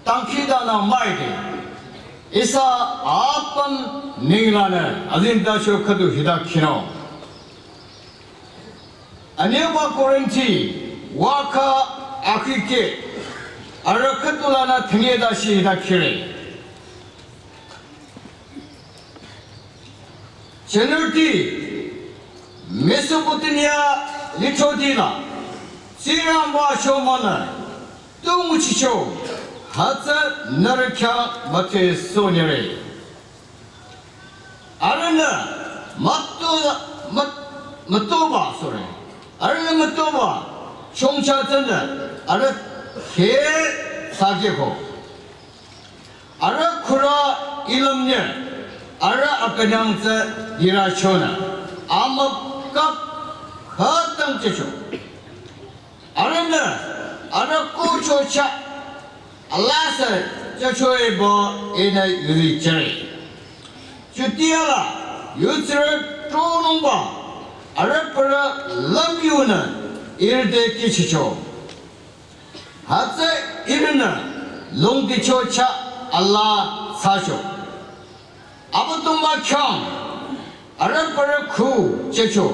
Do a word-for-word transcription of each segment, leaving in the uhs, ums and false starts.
Dangkhidangnang müide. Ihsa apüm ninglanü azengtacho khüdu hita khinung. Anyiba Korinthi wakha akhikeh arüh khüdulanü thünye dashi hita khire. Chünurti Mesopotamia lithroti la Tsingrangba chomünü tu nguchicho hütsü nührü khyang müthehsohnyüre. Arühnü müto, müt-, mütoba, sorry. Arühnü mütoba chongcha tsünü arüh khe sakeko. Arüh khürü ilümnü arüh akünyang tsü yirachonü amüp kap khütang jücho. Arühnü arüh kuchocha alasü jüchoe ba ihnü yuri jüre. Judea la yutsirü tronungba arüh parü lümyunü ihrü te kihchicho. Hütsü ihrünü longdicho chah ala thsacho. Abüdongba khyang arüh parü khu jücho.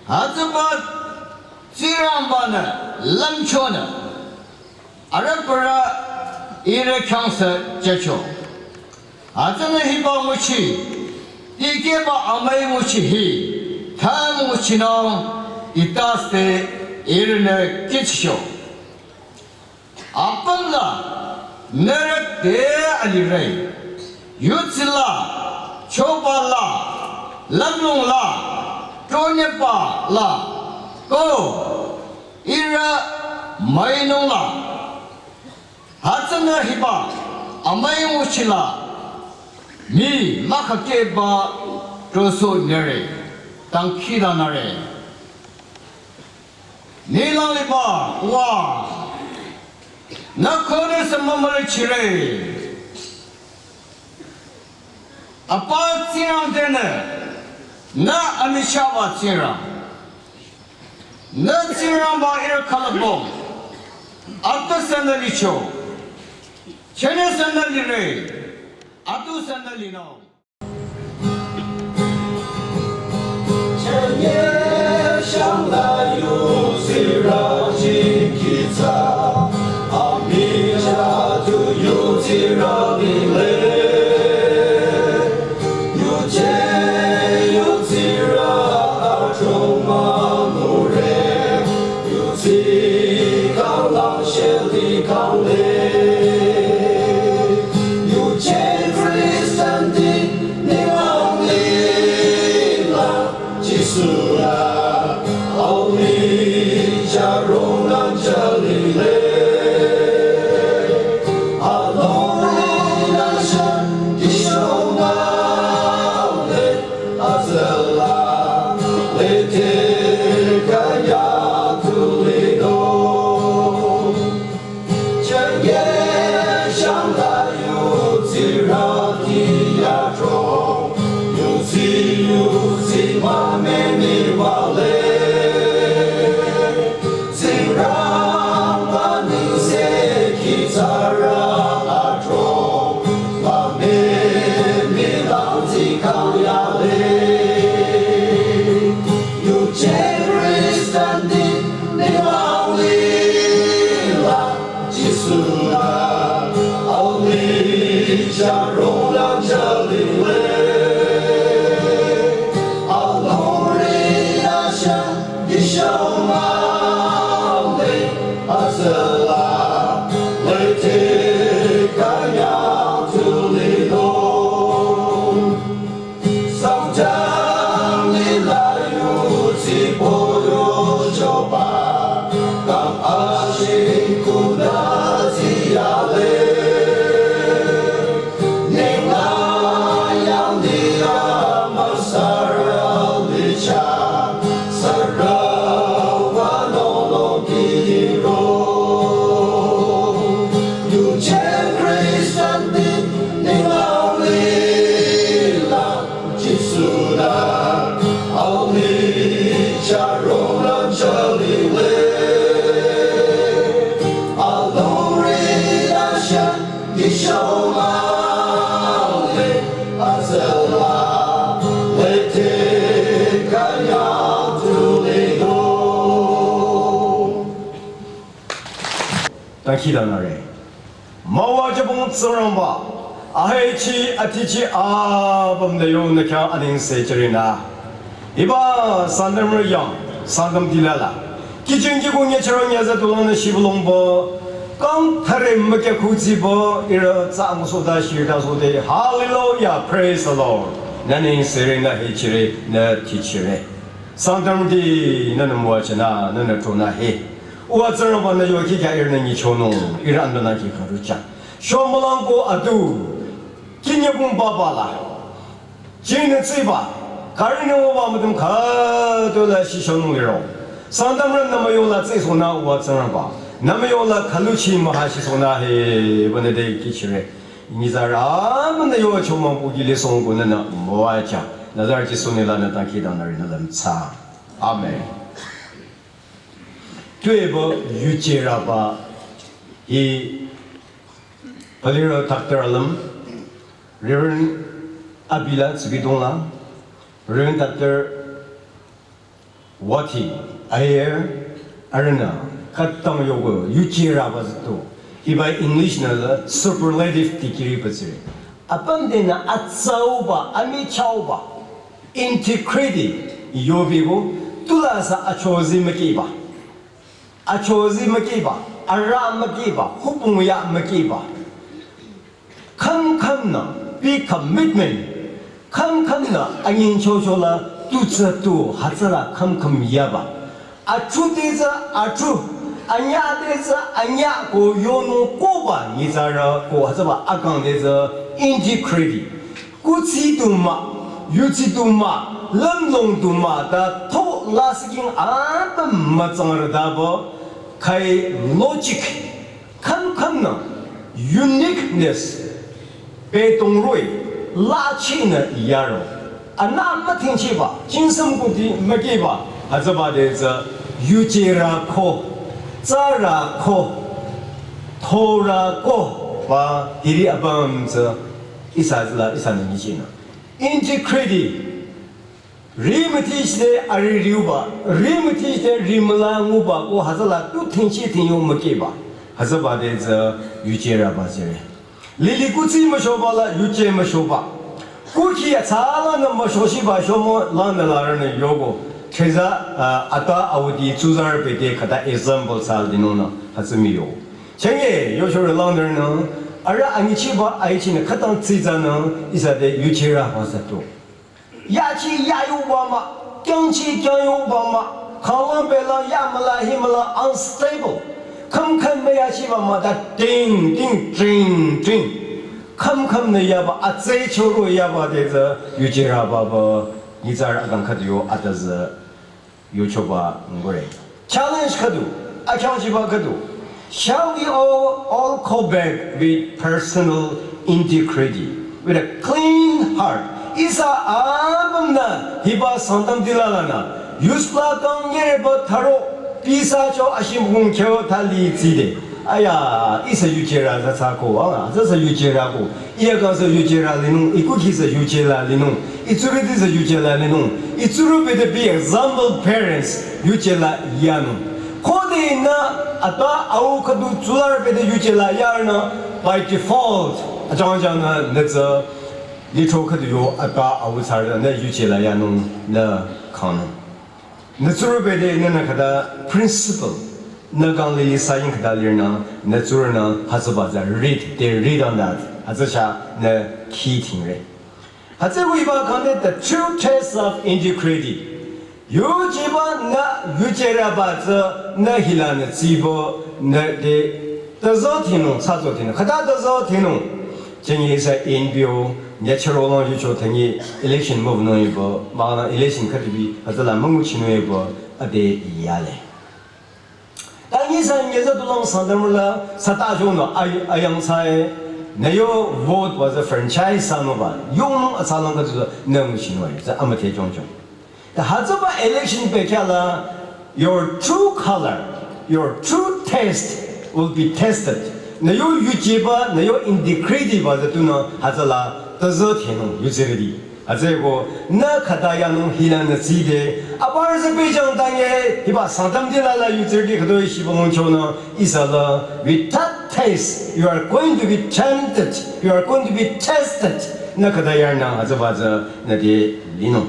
Hütsüba Tsingrangba-nü lümchonü arüh parü ihrü khyang sü jücho. Hütsünü hiba nguchi, dikehba amüi nguchi hi, tham nguchinung itasü ihrünü kihchicho. Apüm la nührü te alire, yutsila, choba la, lümlong la, tonyeba la, ko, ihrü müinung la. Hütsünü hiba amüi nguchi la mii mükhakehba trosohnyüre, dangkhidangnangre. Ninglang liba Uwa, nü khode sü mümülichire. Apa Tsingrang tenü, nü amichahba Tsingrang. Nü Tsingrangba ihrü külüpnung. Atu sünü licho. Chünye sünü lire. Atu sünü linung. Chünye shangla yutsirü jingkitsa, amichah tu yutsirü lile. Yuje yutsirü adrong mümüre, yutsi kanglang sheli kangle. Yuje Christian ti ninglang lila, Jisu la auli jarong nang jalile. Along nang shan dishong aule azela lete kaya tulino. Chünye shangla yutsirü ti yadrong, yutsi yutsi mümüni wale. Tsingrangba nengse kitsarü adrong, mümüni langzi kangyale. Yuje Christian ti ninglang lila, Jisu la auli jarong nang jalile. Alongri nang shan dishong aule azela lete kaya tulino. Sangtam lila yutsi poyo joba, kam ashin kuna ziyale. Ninglang ya Dangkhidangnangre. Müwajübong Tsingrangba, ahechi atichi apümnü yonü khyang anengse chirina. Hiba Sangtamrü yang, Sangtam tilala. Kichin kiku nyecherong yaza tulangnü shibulongba, kang thare mükya kutsiba, ira tsang soda shirda sode. Hallelujah, praise the Lord. Nü nengserena hechire, nü tichire. Sangtamrüti nünü müwajüna, nünü tronü he. Uwa Tsingrangba nü yoki kya ihrünü nyichonung, ihrü andonü ki kharucha. Shomülang ko atu, kinyekung babala. Jingnü tsiba, karinü uwa müdüm khatola shishonung liro. Sangtamrü nü müyola tsisonü uwa Tsingrangba. Nü müyola khaluchi mühashisonü he, bane de kichire. Nyitsarü amünü yo chomang pu gili song ko nünü müwajü. Nazarü Jisu nila nü dangkhidangnangre nü lümtsa. Amen. Tuepü yuchiraba hi paliro doctor alüm Reverend Abila Tsibidongla, Reverend Doctor Wati, ayer, arena, katang yogo, yuchiraba zito. Hiba English nü la superlative degree pütsire. Apüm denü atsauba, amichauba, integrity, yobibo, tulasa achozi mükiba. Achozi mükiba, ara mükiba, hubung ya mükiba. Kham kham nü, bi commitment. Kham kham nü, anying chochola, tu tsü tu, hütsüla kham kham yaba. Achu te tsü, achu, anya te tsü, anya ko yonung koba, nyitsarü ko, hütsüba akang te tsü, integrity. Kuthsi du mah, yutsi du mah, lümlong du mah, ta tho lasih king apüm mütsangrüdaba, khai logic, kham kham nü, uniqueness, pe tongroi, lachinü yaro. Ana mütingchiba, jingsam kuti mükiba, hütsüba de tsü, yuchirü ko, tsarü ko, thorü ko, ba, hiri apüm tsü, ihsa zila, ihsa nü nyichinü. Integrity. Rimüti shide ari riuba, rimüti shide rimüla nguba ko hütsüla tu tingchi tingyo mükiba. Hütsüba de tsü yuchiraba tsire. Lili kuthsi müshoba la yuchi müshoba. Kuki ya tsala nü müshoshiba shomo lanü larünü yogo. Cheza, ah, ata awuti tsuzarü pete khata example sal dinonü hütsümi yo. Chenge, yoshore lanü, ara anyichiba aichinü khatang tsizanü, ihsa de yuchiraba zato. Yachi yayoba mah, kyangchi kyangyoba mah, khalang pelang yamüla himüla unstable. Kham kham nü yachiba mah ta ting ting ting ting. Kham kham nü yaba, atsü choro yaba de tsü, yuchiraba ba, nyitsarü akang khatu yo atazü. Yuchoba ngure. Challenge khüdu, akyangchiba khüdu. Shall we all, all go back with personal integrity, with a clean heart? Ihsa apümnü hiba Sangtam tilalanü, yusla kang yereba tharo, pisa cho ashim hung kyo thali tside. Aya, ihsa yuchirü za tsako, ah, za sa yuchirü ko. Iya kang sa yuchirü linung, ikuki sa yuchirü linung, itsurüti sa yuchirü linung, itsurü bete be example parents yuchirü yanung. Khode nü ata au khüdu tsular bete yuchirü yarnü, by default, ajang ajang nü, nü tsü, litro khüdu yo ata au tsar nü yuchirü yanung, nü kangnung. Nü tsurü bete nünü khata principle, nü kang lili saying khata lirnü, nü tsurünü hütsüba tsü read, they read on that. Hütsü cha nü key tingre. Hütsü wiba kang de the true test of integrity. Yuchiba nü yuchirüba tsü nü hilanü tsibo nü de tazo tinung, sazo tinung, khata tazo tinung. Chengi ihsa N P O, natural lang yucho tangi election move no yibo, mala election khatibi, hütsüla münguchi no yibo, ade yale. Tangi sa nyeza tulang Sangtamrüla, sata jo no, ay-, ayang sai, nü yo vote was a franchise sa no ba, yung atsalang khatu nü nguchi no yi, za amate jong jong. Ta hütsüba election pekhyala, your true color, your true taste will be tested. Nü yo yujeba, nü yo integrity ba tsü tunü hütsüla tazü thenung yuzirüti. Hütsüeko nü khüta yanung hilanü tside, aparü tsü pehjang tanye, hiba Sangtam dila la yuzirüti khütoi shibülung chonü, ihsa la, with that taste, you are going to be tempted, you are going to be tested. Nü khüta yanung hütsüba tsü nüte linung.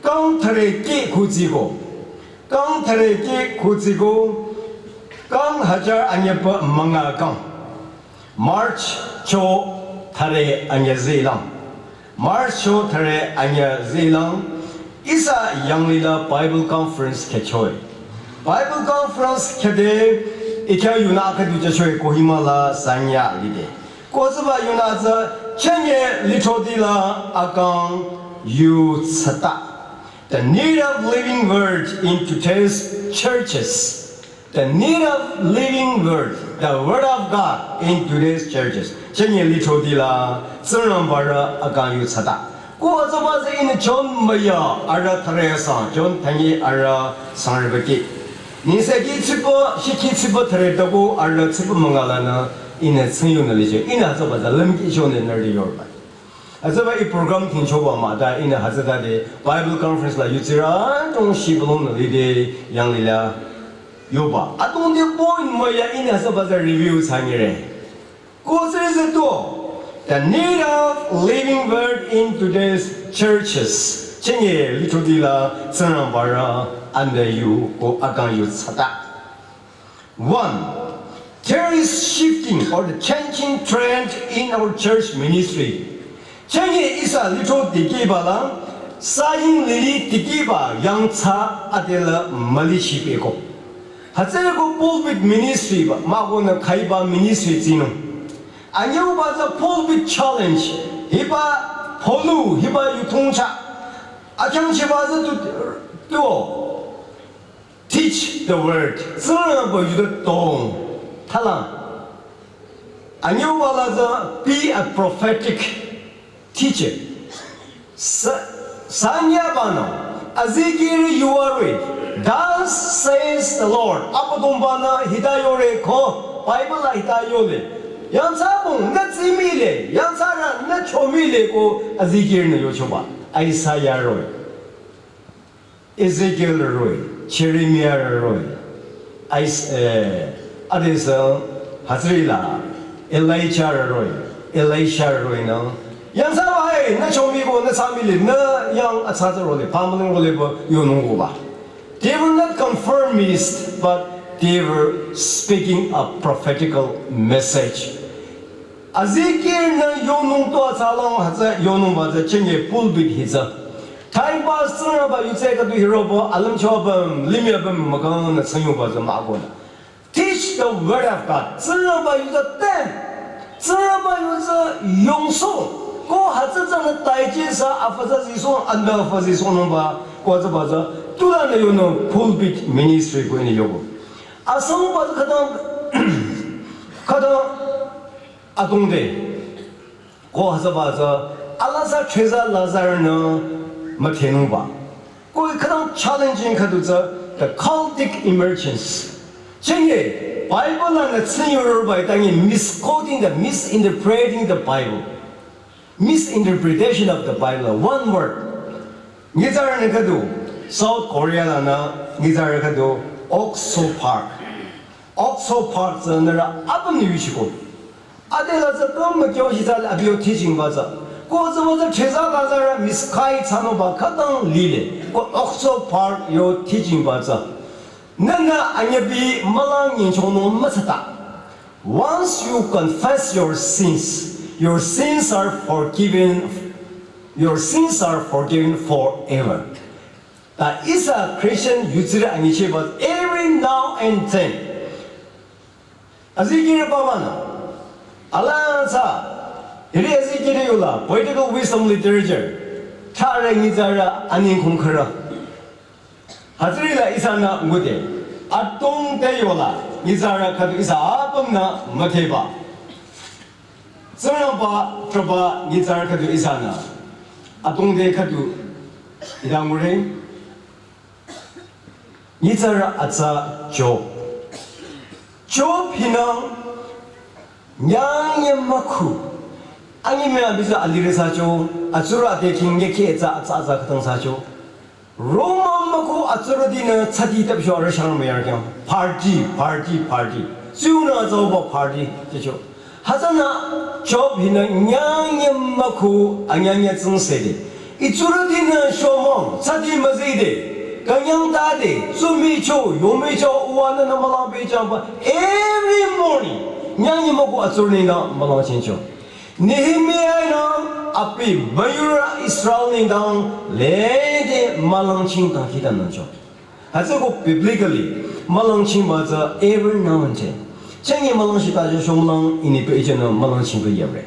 Kang thüre kih khutsiko. Kang thüre kih khutsiko. Kang hajar anyüpa münga kang. March cho thüre anyü zilang. March cho thüre anyü zilang. Ihsa yanglila Bible Conference khehchoi. Bible Conference khehde ikya yunü khüdu jachoi Kohima la sanya lide. Ko tsüba yunü tsü chünye lithroti la akang yu tsata. The need of living word in today's churches. The need of living word, the word of God in today's churches. Chünye lithroti la Tsingrangbarü akang yu tsata. Ko tsüba tsü ihnü John müya arüh thüre sang, John thünye arüh sangrübeki. Nengsekhi tsüba, shikhi tsüba thüre daku arüh tsüba müngalanü ihnü tsingyunü licho. Ihnü tsüba tsü lümki chonü nührü yorba. Hütsüba i program thingchoba mah ta ihnü hütsütade Bible conference la yutsirü adrong shibülungnü lide yanglila yoba. Adrong de point müya ihnü hütsüba tsü review thsanyire. Ko tsüri tsü to, the need of living word in today's churches. Chünye lithroti la Tsingrangbarü anyü yu ko akang yu tsata. One, there is shifting or the changing trend in our church ministry. Chünye ihsa lithro dikehba la, saying lili dikehba yangthsa adela müli shipeko. Hütsüeko pulpit ministry ba, mahkonü khaiba ministry tsinung. Anyüba tsü pulpit challenge, hiba polu, hiba yuthongcha. Akyangchiba tsü tu, tu. Teach the word. Tsingrangba yutong. Thalang. Anyüba la tsü be a prophetic teacher. Sa, sanyaba nü. Azikehrü yuva roh-i. Thus says the Lord. Abüdongba-nü hita yore ko. Bible la hita yole. Yangthsabong nü tsimile. Yangthsarü nü chomile ko azikehrünü yochoba. Isaiah roh-i. Ezekiel roh-i, Jeremiah roh-i, Is-, eh, adesü hütsüri la, Elijah roh-i, Elisha roh-i nü. Yangthsaba hai, nü chomiko, nü tsamile, nü yang atsatsa roh-i, pamling roh-i ba, yonungkoba. They were not conformist, but they were speaking a prophetical message. Azikehrünü yonung to atsalang hütsü yonungba tsü chünye pulpit hi tsü. Time pass Tsingrangba yutse khüdu hiroba, alümcho apüm, limih apüm mahkonü tsingyuba tsü mahkonü. Teach the word of God. Tsingrangba yutse tem. Tsingrangba yutse yongso. Ko hütsü tsünü taiji sa afaza ziso, anda afaza ziso nungba, ko tsüba tsü, tulanü yonung pulpit ministry ko ihnü yoko. Asangba tsü khütang, khütang, adrong de. Ko hütsüba tsü, alasa treza lazarünü müthenungba. Ko khütang challenging khüdu tsü, the cultic emergence. Chünye, Bible lanü tsingyururba itangi misquoting the, misinterpreting the Bible. Misinterpretation of the Bible, one word. Nyitsarünü khüdu, South Korea lanü, nyitsarü khüdu, Okso Park. Okso Park tsü nührü apümnü yuchiko. Adela tsü küm mükyo hitsü abi yo teaching ba tsü. Ko tsüba tsü treza lazarü miskai thsanungba khütang lile. Ko Okso Park yo teaching ba tsü. Nühnü anyübi mülang nyingchonung mütsata. Once you confess your sins, your sins are forgiven, your sins are forgiven forever. Ta ihsa Christian yutsirü anyicheba every now and then. Azikehrü pabanü. Alasa, hiri azikehrü yola, poetical wisdom literature. Thare nyitsarü aningkong khürü. Hütsüri la ihsanü ngude. Adrong te yola, nyitsarü khüdu ihsa apümnü mütheba. Tsingrangba, traba, nyitsarü khüdu ihsanü. Adrong te khüdu, ida ngure. Nyitsarü atsa Job. Job hinang Nyangnyü mükhu. Anyemüya biza alirü thsacho, atsurü ate king nyekhe etsa atsa atsa khütang thsacho. Roma mükhu atsurütinü thsati tapsho arüh shang müyar khyang. Party, party, party. Tsiunü atsauba party, checho. Hütsünü Job hinü nyangnyü mükhu anyangnyü tsingse de. Itsurütinü shomong, thsati müzide. Künyang tade, tsumicho, yomicho, uwanü nü mülang pehjangba. Every morning, nyangnyü mükhu atsurü nengdang mülang chingcho. Nehemiah-nü abi müyurü Israel nengdang lede mülang chingdang khitanücho. Hütsüko biblically mülang chingba tsü every now and then. Chünye mülang shitacho shomlang ini pehjünü mülang chingba yare.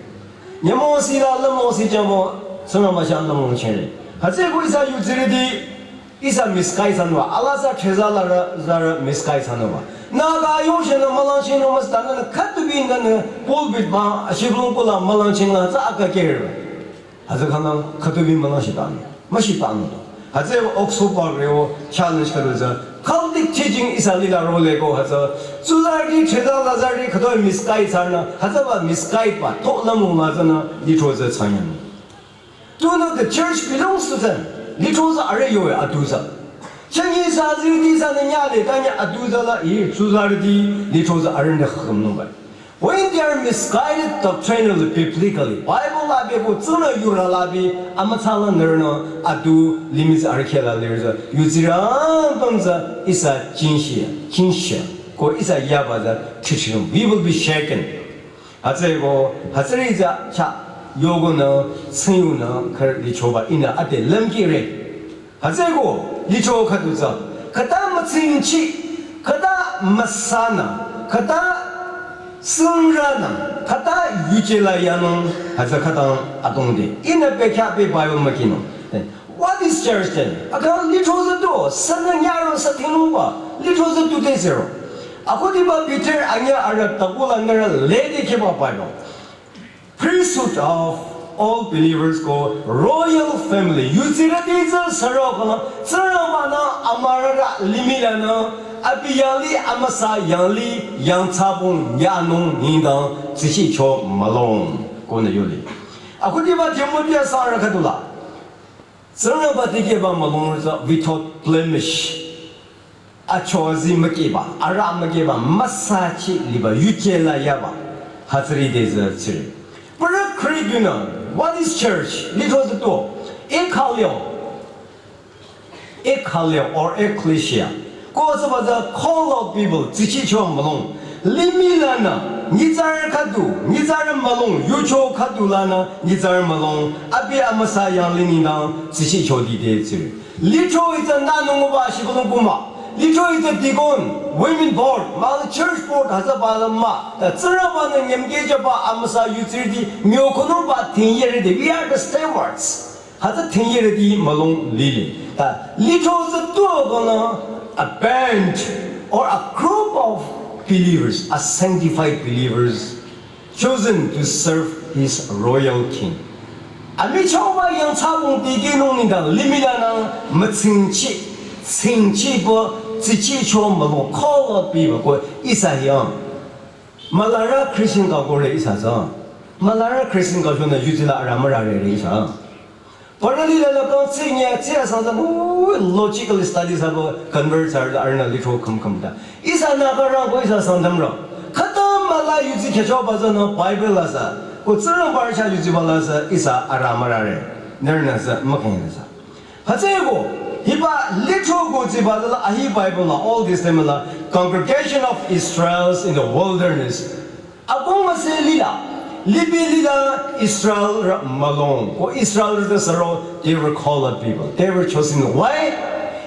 Nyümong sila lümong si jümo sünü müsha lümong chingre. Hütsüko ihsa yudsirüti ihsa misguide thsanüba, alasa thsüza larü zarü misguide thsanüba. Nü ka yongshünü mülang chingnung müstanü khütubinü nü pulpit ma ashibülung kula mülang chingla tsü aka kere. Hütsü khanang khütubin mülang shitanü. Müshitanü. Hütsü Oxford Park reo challenge khüdu tsü cultic teaching ihsa lila role ko hütsü. Tsuzarüti thsüza lazarüti khütoi misguide thsanü. Hütsüba misguide ba to lümung la tsünü lithro tsü thsanyanü. Tunü the church belongs to them. Lithro tsü arüh yoe adu tsü. Chünye sazirüti sünü nyale tanye adu tsü la i tsuzarüti lithro tsü arühnü khümnungba. When they are misguided doctrinally, biblically, Bible la beko tsünü yurü la bi amütsa la nührünü adu limih tsü arüh kheh la lirü tsü yudsirü püm tsü ihsa jingshi, jingshi, ko ihsa yaba tsü chichirung. We will be shaken. Hütsüko, hütsüri tsü cha yogonü, tsingyunü, kar lichoba ihnü ate lümkire. Hütsüko, licho khüdu tsü, khüta mütsingchi, khüta müsanü, khüta singranü, khüta yuje la yanung, hütsü khütang adrong de. Ihnü pehkya peh Bible mükinung. What is church then? Akang lithro tsü tu, sünü nyaro sü thinungba, lithro tsü tu te zero. Akhudiba Peter anyüh arüh takulanü lede kheba Bible. Priesthood of all believers ko royal family. Yudsirüti tsü sürü kala, Tsingrangbanü amürarü limih lanü, abi yanglih amüsa yanglih yangthsabong yanung nengdang tsichicho mülong. Konü yole. Akhudiba Timothy asürü khüdula. Tsingrangba tikehba mülung tsü without blemish. Achozi mükehba, arüh mükehba, müsachi liba, yuje la yaba. Hütsüri te tsü tsiri. Pürü Greek yunü, what is church? Lithro tsü tu. Ekkalio. Ekkalio or ecclesia. Ko tsüba tsü call out people, tsichicho mülong. Limih lanü, nyitsarü khüdu, nyitsarü mülong, yucho khüdu lanü, nyitsarü mülong, abi amüsa yanglih nengdang, tsichicho di te tsiri. Lithro itsü nanunguba shibülung kuma. Lithro itsü deacon, women board, mah church board, hütsüba la mah. Ta Tsingrangbanü nyümkehjüba amüsa yudsirüti, myokhunungba tingyerüti. We are the stewards. Hütsü tingyerüti mülong lile. Ta lithro tsü tu konü a band or a group of believers, a sanctified believers, chosen to serve his royal king. Amichahba yangthsabong tikehnung nengdang limih lanü mütsingchi, tsingchiba, tsichicho mülong call out biba ko ihsa yang. Mülarü Christian ka kore ihsa tsü. Mülarü Christian ka shonü yudsi la arüh mürarere ihsa. Parali la la kang tsinye, tsinye sang sang, oh, logical studies abo convert sar la arühnü lithro khüm khüm ta. Ihsa Nagarang ko ihsa Sangtamrü. Khüta müla yudsi khyüchoba tsünü Bible la sü. Ko Tsingrangba rü chah yudsiba la sü ihsa arüh mürare. Nührünü sü mükhengnü sü. Hütsüko, hiba lithro ko tsiba la ahi Bible la Old Testament la Congregation of Israels in the Wilderness. Akong müsü lila, lipi lila Israelrü mülong, ko Israelrü tsü sürü, they were called people, they were chosen. Why?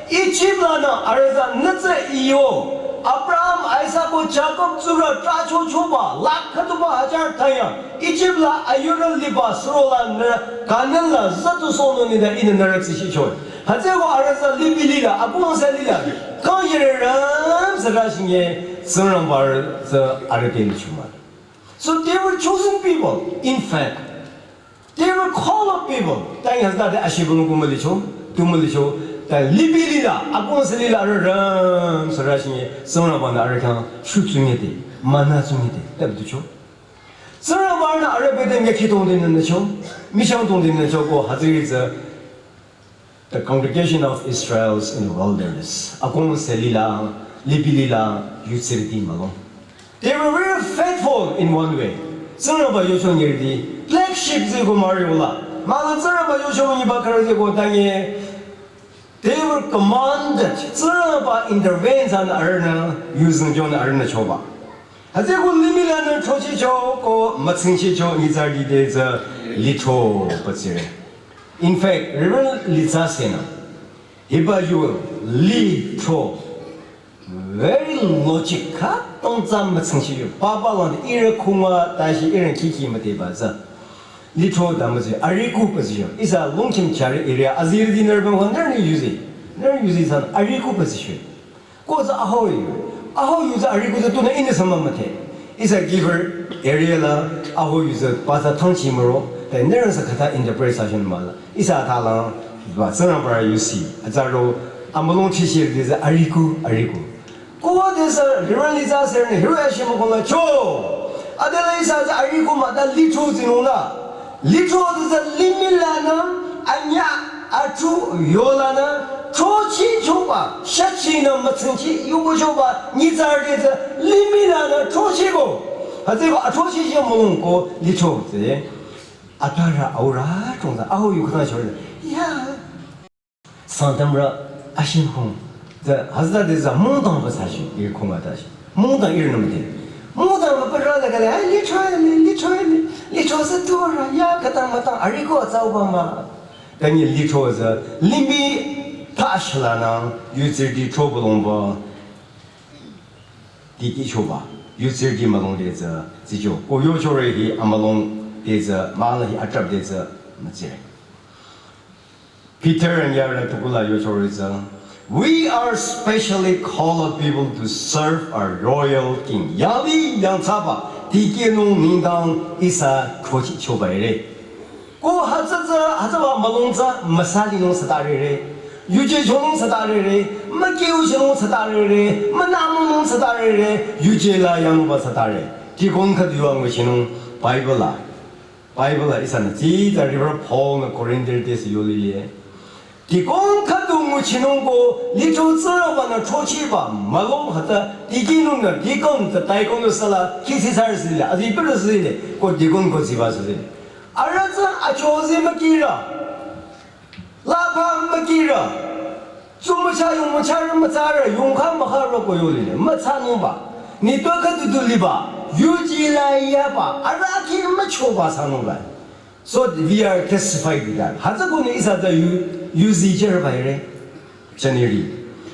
Egypt lanü arüh tsü nütsü iyo, Abraham, Isaac ko Jacob tsurü trahchochoba, lakh khüduba hajar thanya, Egypt la ayurü liba surolanü, Canaan la zütusohnung nengdang ihnü nührü tsichicho. Hütsüko arüh tsü lipi lila, akong müsü lila, kang yirerüm sürü shinge, Tsingrangba rü tsü arüh te lichuma. So they were chosen people. In fact, they were called people. Ta yangthsa te ashibülung ko mülicho, tu mülicho. Ta lipi lila, akong müsü lila arüh rüm sürü shinge, Tsingrangbanü arüh khyang shutsunye te, mana tsunye te, ta biducho. Tsingrangba-nü arüh bete nge khidong dinü nücho, michang dong dinü nücho ko hütsüri tsü, the congregation of Israels in the wilderness. Akong selila, libilila, yutsiriti malo. They were very faithful in one way. Tsingrangba yocho nyirdi, black sheep zi ko mari ola. Mala Tsingrangba yocho nyiba karazi ko tanye, they were commanded. Tsingrangba intervene san arühnü, yuzeng jon arühnü choba. Hütsüko limih lanü throchehcho ko mütsingchehcho nyitsarüti te tsü lithro pütsire. In fact, Reverend Litsa senü, hiba yu lithro, very logic khütang tsü mütsingchehcho. Papa lang ihrü khunga tashi ihrü kiki müdheba tsü. Lithro ta mütsü, ariku pütsü. Ihsa Longkhim Chari area azirüti nührü bang nührünü yuzi. Nührü yuzi san ariku pütsü. Ko tsü aho yu. Aho yu tsü ariku tsü tunü ihnü sü mümüdhe. Ihsa Giver area la aho yu tsü ba tsü thangchi müro. Te nührü sü khüta interpretation mala. Ihsa thalang ba Tsingrangba yusi. Atsaro amülung thishirüti tsü ariku, ariku. Ko wa te sü Reverend Litsa senü hiroh-i ashimü kola cho. Adela ihsa tsü ariku mah ta lithro tsinung la. Lithro tsü limih lanü anyüh athu yolanü throchehchoba, shachinü mütsingcheh yuko choba, nyitsarüti tsü limih lanü throchehko. Hütsüko athrochehcho mülung ko lithro tsü. Atarü aurü chongza, aho yu khüta shorü. Ya. Sangtamrü ashimkhong. Tsü hütsüta te tsü mungdangba sashi, ihrü khunga tashi. Mungdang ihrünü müdhe. Mungdangba pürü la kale, ai, lithro le, lithro le, lithro sü tuarü, ya, khütang mütang, ariku atsauba mah. Tanye lithro tsü, limih tashi lanü, yutsirüti thro bulongba, dikehchoba, yutsirüti mülung te tsü, tsicho, ko yochore hi amülung te tsü, mala hi atrap te tsü, mütsire. Peter and Yara tukula yochore tsü, "We are specially called people to serve our royal king." Yali yangthsaba, dikehnung nengdang ihsa throchehchoba ire. Ko hütsü tsü, hütsüba mülung tsü, müsalinung sütarere. Yuje chonung sütarere. Mükeu chinung sütarere. Münanung sütarere. Yuje la yangba sütare. Dikon khüdu yuang chinung Bible la. Bible la ihsanü tsitsa Reverend Paul nü Corinthian te sü yolile. Dikon khüdu nguchinung ko lithro Tsingrangba-nü throchehba mülung hütsü dikehnung nü dikon tsü taikon nü sala kisi sar sile, azi pürü sile, ko dikon ko ziba sile. Arüh tsü achozi mükirü. Lapa mükirü. Tsumücha yongmücharü mütsarü yongkha mükharü ko yolile. Mütsanungba. Nitpü khüdu du liba. Yujila yaba. Arüh ki müchoba sanungba. So we are testified with that. Hütsü künü ihsa tsü yu, yuzi cherba ire. Chaneri.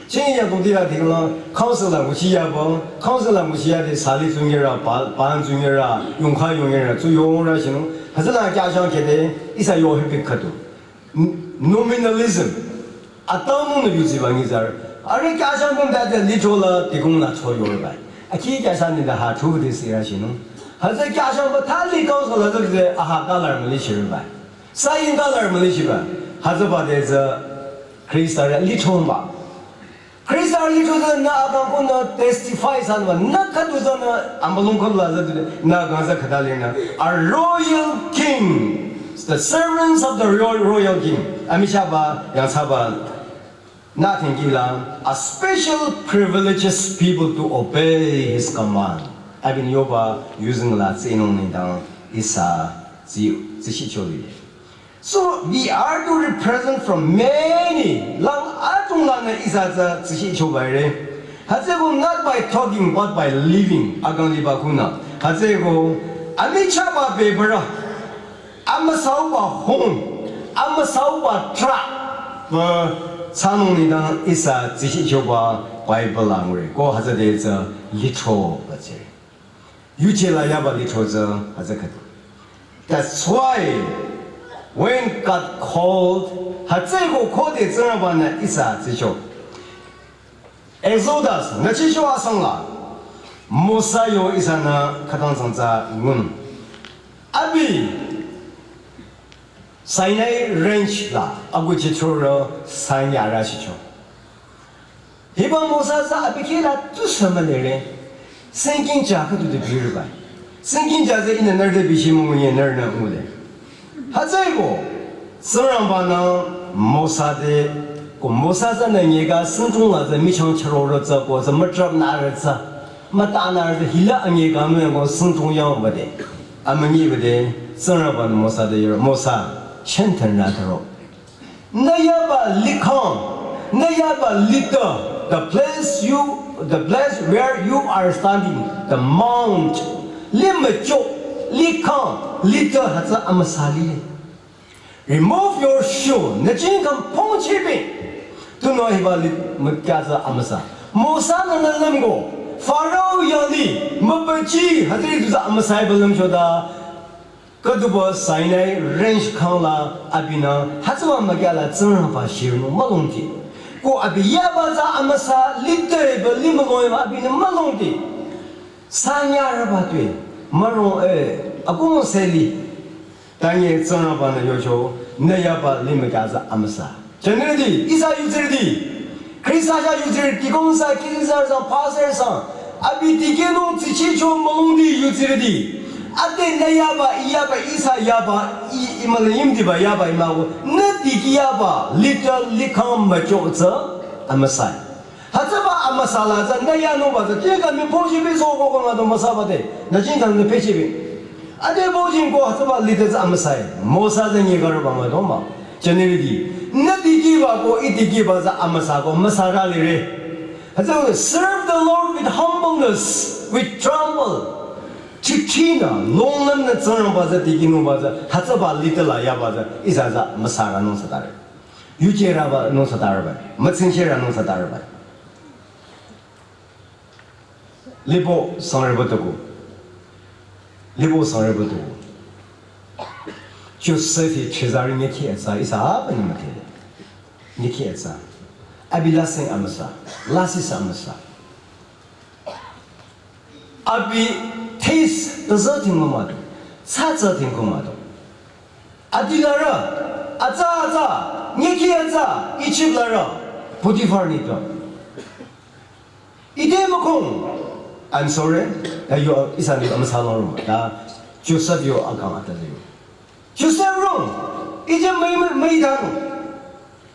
Chini ya kongti la tingla council la nguchi yaba. Council la nguchi yade sali tsungera, pa, pan tsungera, yongkha yongera, tsu yongra shinung. Hütsüla kya shang kede, ihsa yo hepik khüdu. N-, nominalism. Atanung nü yuzi ba nyitsarü. Arüh kya shang bam da de lithro la dikon la cho yorba. Aki kya shang ni da ha thu de sira shinung. Hütsü kya shang ba thali council la de aha color müli shirba. Sayin color müli shiba. Hütsüba te tsü Khrista lithro ba. Khrista lithro tsü nü akang ko nü testify sanba. Nü khüdu tsü nü amülung khüdu la tsü nü akang tsü khüta le nü. A royal king. The servants of the royal, royal king. Amichahba, yangthsaba. Nothing kila, a special privileges people to obey his command. Abin yoba yuzeng la tsinung nengdang ihsa tsi, tsishi choli. So we are to represent from many lang atung lanü ihsa tsü tsishi choba ire. Hütsüko not by talking but by living. Akang liba künü. Hütsüko amichahba bebara. Amüsauba hung, amüsauba tra, ba, tsanung nengdang ihsa tsishi choba Bible la ngure, ko hütsü te tsü lithro ba tsire. Yuje la yaba lithro tsü hütsü khüdu. That's why when God called, hütsüko khode Tsingrangba-nü ihsa tsicho. Exodus, nüchicho asang la, Mosa yo ihsanü khütang tsang tsü ngun. Abi, Sinai Range la, agu chichoro sanyara shicho. Hiba Mosa tsü abi kila tu samalere, sinking cha khüdu de biribai. Singking jaze inü nerde bishi mungu nye nerde ngule. Hatsai ko, Tsingrangba nü Mosa te, ko Mosa tsü nü nyeka singchung la tsü michang charo re tsü ko tsü matrap na re tsü, mata na re tsü hila anyeka nü ko singchung yang bade. Amanyi bade, Tsingrangba nü Mosa te yoro, Mosa, shenten ra taro. Nü yaba likhang, nü yaba lita, the place you, the place where you are standing, the mount, li mücho, likhang, lita hütsü amüsa lile. Remove your shoe, nü jingkhang pongchibi. Tunüo hiba li mükya tsü amüsa. Mosa nü nü lümko, Pharaoh yang li, mübüchi, hütsüri tu tsü amüsa hiba lümcho da. Khüduba Sinai range khang la abinü hütsüba mükya la Tsingrangba shirnung mülungti. Ko abi yaba tsü amüsa lite ba limüloiba abinü mülungti. Sanyarüba tue, mürong e, akung seli. Tanye Tsingrangba nü yocho, nü yaba limükya tsü amüsa. Jünirüti, ihsa yutsirüti. Khrista chah yutsirü, dikong sa, kisi sa, sa, pastor sa. Abi dikehnung tsichicho mülungti yutsirüti. Ade nü yaba, i yaba, ihsa yaba, i, i müle yimdiba yaba, i müko. Nü dikeh yaba, little likhang mücho tsü, amüsa. Hütsüba amüsa la tsü, nü yanungba tsü, jingkhang mi pongchibi so ko ko nga do müsaba de. Nü jingkhang nü pechibi. Ade bo jing ko hütsüba lite tsü amüsa e. Mosa tsü nyi garoba ma doma. Jünirüti. Nü dikehba ko i dikehba tsü amüsa ko müsa ra lire. Hütsü serve the Lord with humbleness, with tremble. Chichina, longlüm nü Tsingrangba tsü dikehnungba tsü, hütsüba lite la yaba tsü, ihsa tsü müsa ranung sa tare. Yuje raba nung sa tare ba. Mütsingshi ranung sa tare ba. Libo sangreba tuku. Libo sangreba tuku. Joseph hi chezari nyekhi etsa ihsa apa ni mate. Nyekhi etsa. Abi lasing amüsa. Lasi sa amüsa. Abi taste tazü tingko mado. Tsatsa tingko mado. Adi lara. Atsa atsa. Nyekhi atsa. Egypt lara. Potiphar nito. Ide mükong. I'm sorry. Ya yo ihsa ni amüsa long roma. Ta Joseph yo akang ata yo. Joseph rong. Ije mei mei mei dang.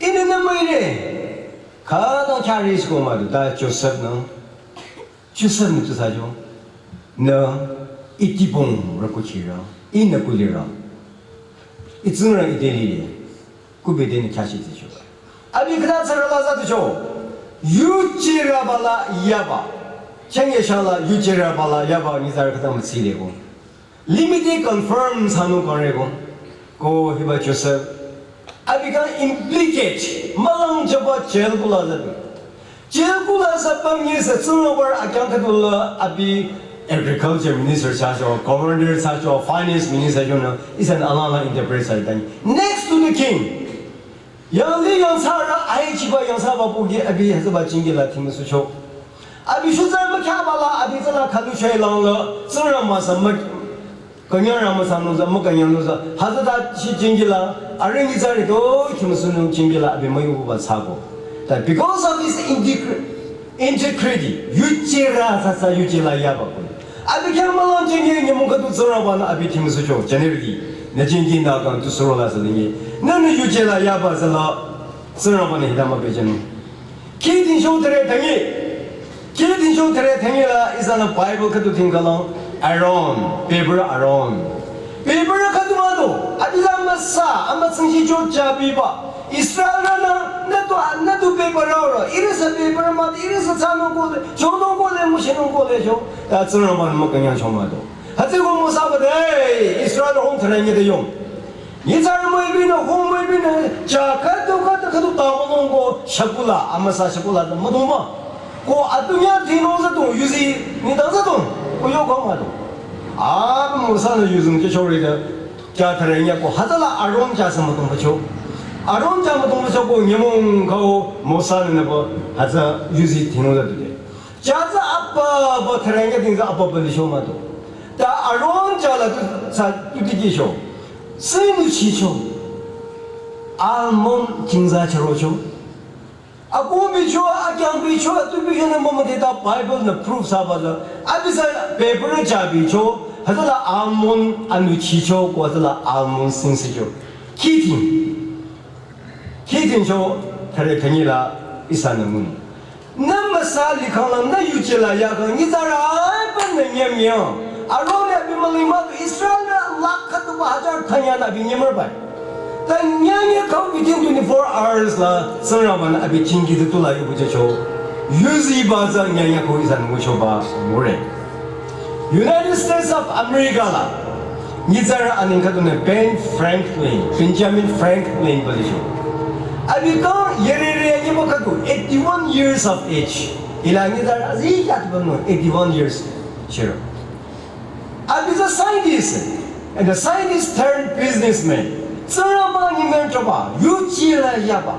Ine nü mei re. Khütang kya ri siko mado. Ta Joseph nü. Joseph nü tu sa jo. Nü itibong ra kuchira. Inü kulira. Itsungra itelile. Kubede ni kyashi ticho. Abi khüta tsara la za ticho. Yuchira bala yaba. Chenge shala yuchira bala yaba ni zar khüta mütsile ko. Limiti confirm sanu kare ko. Ko hiba Joseph. Abi ka implicate. Malang jaba jail kula za. Jail kula za pang ye sa tsuno bar akyang khüdu la abi agriculture minister sa jo, governor sa jo, finance minister jo na. Isan alala interpret sa tani. Next to the king. Yang li yang sa ra ai chi ba yang sa ba bu ge abi hütsüba chingi la tim su cho. Abi shu za ma kya ba la abi za la kalu chai lang la. Tsingrang ma sa ma kanyang ra ma sa nung za ma kanyang nung za. Hütsüta shi chingi la. Aring ni za ri do tim su nung chingi la abi ma yu ba sa ko. That because of his integri-, integrity, yuchira sa sa yuchila yaba ko. Abi kya ma lang chingi ni mu ka tu Tsingrang ba na abi tim su cho. Jünirüti. Na chingi na kan tu suro la sa ni. Na na yuchila yaba sa la. Tsingrangba nü hita ma pehjünung. Ki tingsho thüre thangi. Ki tingsho thüre thangi la ihsa nü Bible khüdu thingkalang. Aaron, bebürü Aaron. Bebürü khüdu mado. Adi la müsa, amütsingshi cho jabiba. Israelrünü, nü tu, nü tu bebürü ro. Irisa bebürü mado, irisa tsanung kole, chonung kole, mushinung kole cho. Ta Tsingrangba nü mükünyang cho mado. Hütsüko Mosa bade, hey, Israel hong thüre nye de yong. Nyitsarü müibinü, hong müibinü, cha khüdu khüdu khüdu ta mülung ko shakula, amüsa shakula ta mülung ma. Ko atunya thino za tung, yuzi, ni ta za tung, ko yo ko ma tung. Ab Mosa nü yuzi nge chori ta, cha thare nya ko hütsüla Aaron cha sa mütung bacho. Aaron cha mütung bacho ko nyümong ko Mosa nü nübo hütsü yuzi thino za tu de. Cha tsü apa ba thüre nya ting tsü apa ba li sho ma tu. Ta Aaron cha la tu sa tu ti ki sho. Sinu chi sho. Almond king za charo sho. Aku bi sho, akyang bi sho, tu bi sho na mama de ta Bible na proof sa ba la. Abi sa bebürü cha bi sho. Hütsüla almond anü chicho ko hütsüla almond singsicho. Kitin. Kitin cho thare khanyi la ihsanü ngun. Nü müsa likhang la nü yuje la yakhang nyitsarü apümnü nyemnye. Arone abi mülima tu Israel nü lakh khüdu ba hajar thanya nü abi nyemrübai. Ta nyanya kau within twenty-four hours la Tsingrangbanü abi chingi tu tula yubujecho. Yuzi ba za nyanya kau ihsanü nguchoba ngure. United States of America la nyitsarü aneng khüdunü Ben Franklin, Benjamin Franklin ba licho. Abi kang yerere nyiba khüdu eighty-one years of age. Ila nyitsarü azi yat bano eighty-one years shiro. Abi is a scientist, and the scientist turned businessman. Tsingrangba nyimen choba, yuje la yaba,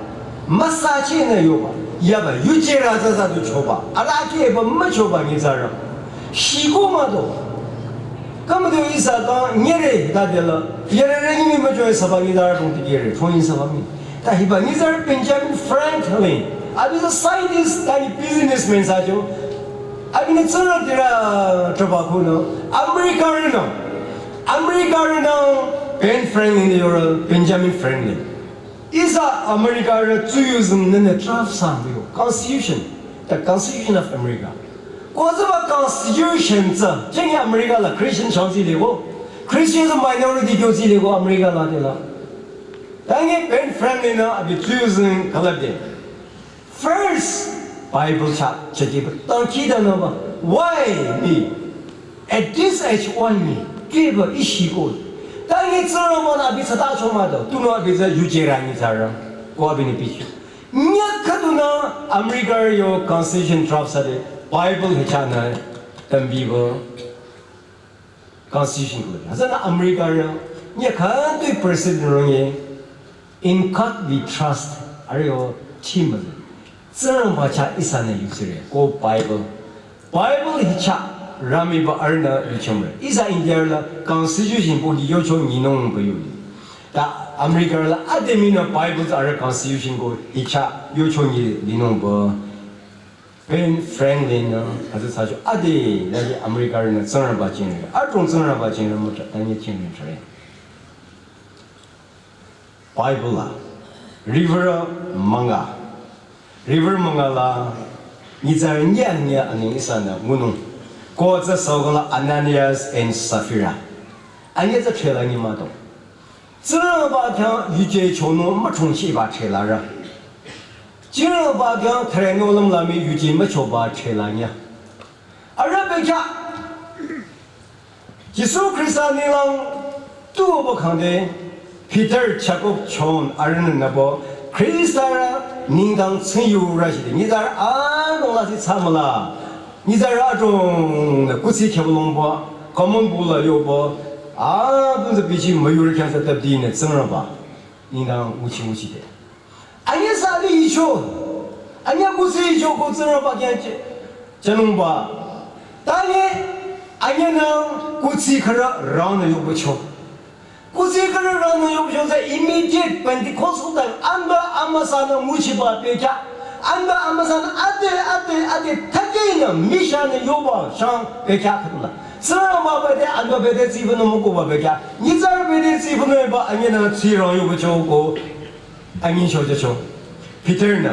müsa chinü yoba, yaba yuje la zaza du choba, ala keba müchoba nyitsarü. Shiko mado. Kamado ihsa kang nyere dadela, yerere nyimi mücho ihsa ba nyitsarü tongti yere, tong ihsa ba mi. Ta hiba nyitsarü Benjamin Franklin, abi is a scientist, ta hi businessman thsacho. Abinü Tsingrang tirü choba khunü, America rünü, America rünü Ben Franklin yore, Benjamin Franklin. Ihsa America rü tsuyuzeng nene draft thsa müyo, Constitution, the Constitution of America. Ko hütsüba Constitution tsü, chengi America la Christian changsi lego, Christian minority kyosi lego America la dela. Tangi Ben Franklin nü abi tsuyuzeng kalade. First Bible chah chah kiba tang kida nüba. Why me? At this age why me? Kiba ishi ko. Tangi Tsingrangbanü abi sata chomado. Tunü abi za yuje la nyitsarü. Ko abinü bichi. Nya khüdunü America yo Constitution draft thsade Bible hi chahnü tambiba. Constitution ko. Hütsünü America rü nya khütoi president rong ye, "In God we trust," arüh yo theme. Tsingrangba chah ihsanü yuzire ko Bible. Bible hi chah rümiba arühnü yuchomre. Ihsa India la Constitution ko hi yocho nyinung ba yu. Ta America la ade minü Bible arüh Constitution ko hi chah yocho nyi linung ba. Ben Franklin nü hütsü thsacho ade, lade America rünü Tsingrangba jingre, adrong Tsingrangba jingre mütra, tanye jingre tre. Bible la, Reverend Manga, Reverend Manga la, nyitsarü nya nya aneng ihsanü ngunung, ko tsü sokala Ananias and Sapphira, anye tsü thela nyi mado. Tsingrangba khyang yuje chonung müchongchiba thela rü. Tsingrangba khyang threnung lümlami yuje müchoba thela nya. Arüh bekhyah Jisu Khrista ninglang tuba khangde Peter, Jakob, John arühnü nübo Khrista rü nengdang tsingyu rü shide. Nyitsarü anung la si thsamüla. Nyitsarü adrongnü kuthsi khyübülongba, common bula yoba, adrong tsü bichi müyurü khyang tsü tabdinü Tsingrangba nengdang nguchi nguchide. Anye sü ali icho, anye kuthsi icho ko Tsingrangba khyang che, chenungba. Tanye, anye nü kuthsi khürü rangnü yobacho. Kuthsi khürü rangnü yobacho tsü immediate Pentecost khüta anba amüsanü nguchiba bekhyah. Anba amüsanü ade, ade, ade, thükenü mishanü yoba shang bekhyah khüdula. Tsingrangba bete, anba bete tsibünü mükoba bekhyah. Nyitsarü bete tsibünü ba anye nü tsirang yobacho ko. Anyi chojacho. Peter nü.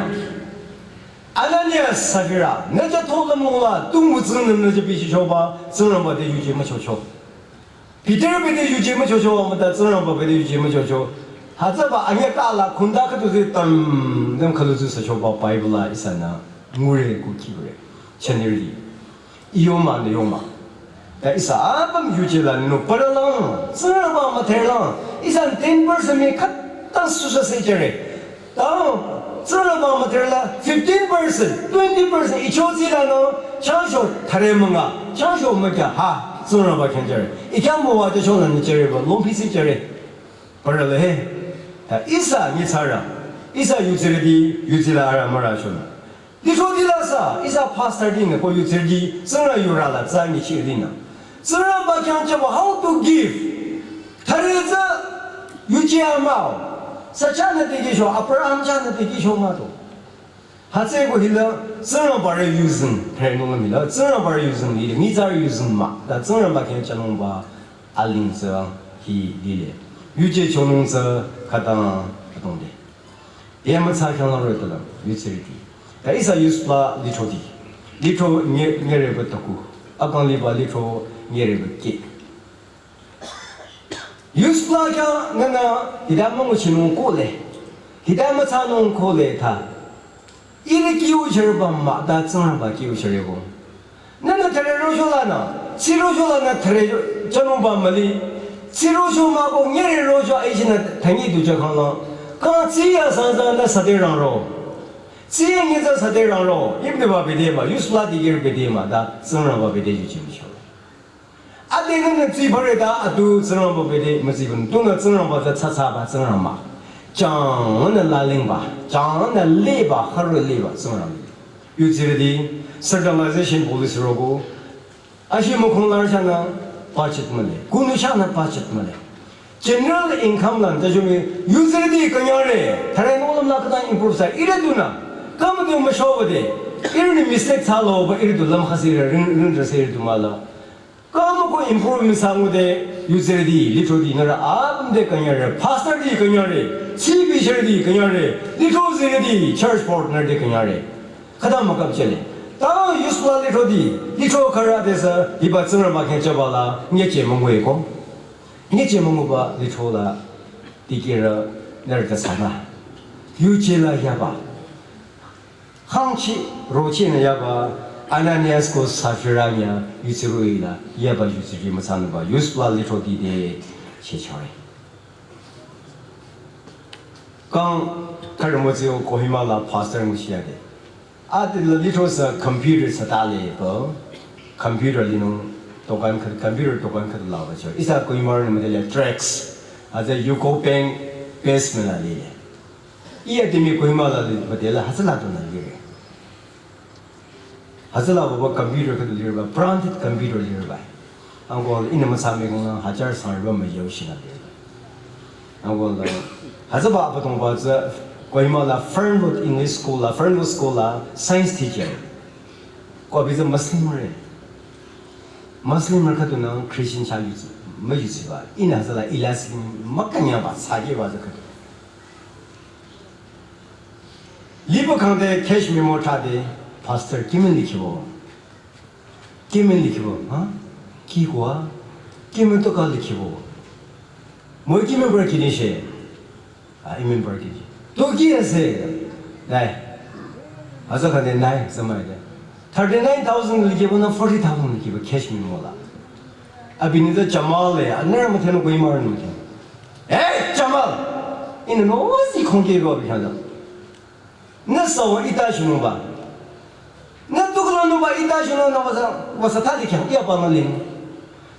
Ananias, Sapphira, nü ja thola mungla, tungu tsüngnü nü ja bichichoba, Tsingrangba te yuje müchocho. Peter bete yuje müchocho, amüta Tsingrangba bete yuje müchocho. Hütsüba anye kala khunda khüdu zi tam, dem khülu zi sachoba Bible la ihsanü ngure ku kibure. Chanirdi. Iyoma nü yoma. Ta ihsa apüm yuje la nü paralang, Tsingrangba müthelang, ihsa ten percent mi khüta susa se jüre. Ta Tsingrangba müthela fifteen percent, twenty percent icho zi la nü, changsho thare münga, changsho mükya ha, Tsingrangba khyang jüre. Ikhyang müwa te chong la nü jüre ba, longpi si jüre. Parale he. Ta ihsa nyitsarü, ihsa yuzirüti, yuje la arüh mürü chonü. Licho dila sa, ihsa pastor dinü ko yuzirüti, Tsingrang yurü la tsü nyichi dinü. Tsingrangba khyang jüba how to give. Thare tsü yuje amao. Sa chahnü tikehcho, Abraham chahnü tikehcho mado. Hütsüeko hila, Tsingrangba re yuzeng, threnung mila, Tsingrangba re yuzeng lile, nyitsarü yuzeng mah, ta Tsingrangba khyang chanungba, aling tsü hi lile. Yuje chonung tsü khütang, khütang de. Yamütsa khyang lang roi tala, yutsirüti. Ta ihsa youth pla lithroti. Lithro nye, nyereba taku. Akang liba lithro nyereba ke. Youth pla khyang nana hita münguchinung kohle. Hita mütsanung kohle ta. Ihrü kihchirüba mah ta Tsingrangba kihchirüko. Nana thare rocho lanü, tsi rocho lanü thare chanungba müli. Tsi rocho mah ko nyere rocho aishinü tangi du cha khangla. Kang tsi ya sansa nü sade rangro. Tsi ya nyitsa sade rangro. Ibdeba bede mah, youth pla dikehrü bede mah, ta Tsingrangba bede yuchi micho. Ade nünü tsi bare ta atu Tsingrangba bede mütsibun. Tunü Tsingrangba tsü tsatsaba Tsingrangba. Changnü lalingba, changnü liba, haru liba Tsingrangba. Yutsirüti, centralization policy roko. Ashi mukong lar chanü budget male. Kunu chanü budget male. General income lan ta jumi yutsirüti künyangre. Thare nolam la khütang improve sa. Ihrü dunü. Kam du müshoba de. Ihrünü mistake thsalo ba ihrü du lam khasirü ring, ring rase ihrü du mala. Kamo ko improvement sangude, yutsirüti, lithroti nührü apüm de künyangre, pastorti künyangre, C bishopti künyangre, lithrosirüti, church board nührü de künyangre. Khütang mükap chele. Ta youth pla lithroti, lithro khürü de sü, hiba Tsingrangba khyang chaba la, nyeche müngueko. Nyeche münguba lithro la, dikehrü nührü ta sana. Yuje la yaba. Hangchi rochi nü yaba Ananias ko Safira nya yutsirü ila yaba yutsirü mütsanüba youth pla lithroti de chechore. Kang kharü mütsio Kohima la pastor nguchia de. Ade la lithro sü computer sü tale ba computer linung tokan khat computer tokan khat la ba cho. Ihsa Kohima nü müdele Trax. Aza UCO Bank basement la lile. Iya timi Kohima la li, ba de la hütsüla tu nü lire. Hütsüla baba computer khüdu lireba, branded computer lireba. Angko ihnü müsa mekong la hajar sang riba müyau shinü lireba. Angko la, hütsüba abatongba tsü Kohima la Fernwood English School la, Fernwood School la science teacher. Ko abi tsü Muslim re. Muslim re khüdu nü Christian cha yuzi, müyuziba. Ihnü hütsüla ilas mükanyaba, tsakeba tsü khüdu. Liba kangde cash memo thade, pastor kimin likhibo. Kimin likhibo, ha? Ki kwa? Kimin toka likhibo. Moi kimin bra kini she. A, imin bra kini. To ki ase? Nai. Aza kangde nai, samai de. Thirty-nine thousand likhibo na forty thousand likhibo cash memo la. Abi nü tsü Jamal le, anührü müthenu Kohima nü müthenu. Hey, Jamal! Ihnü no si khongke go abi khyang. Nü sawa ita shinungba. Nü tukula nungba ita shinung nü wasa, wasa thali khyang, iya pa nü ling.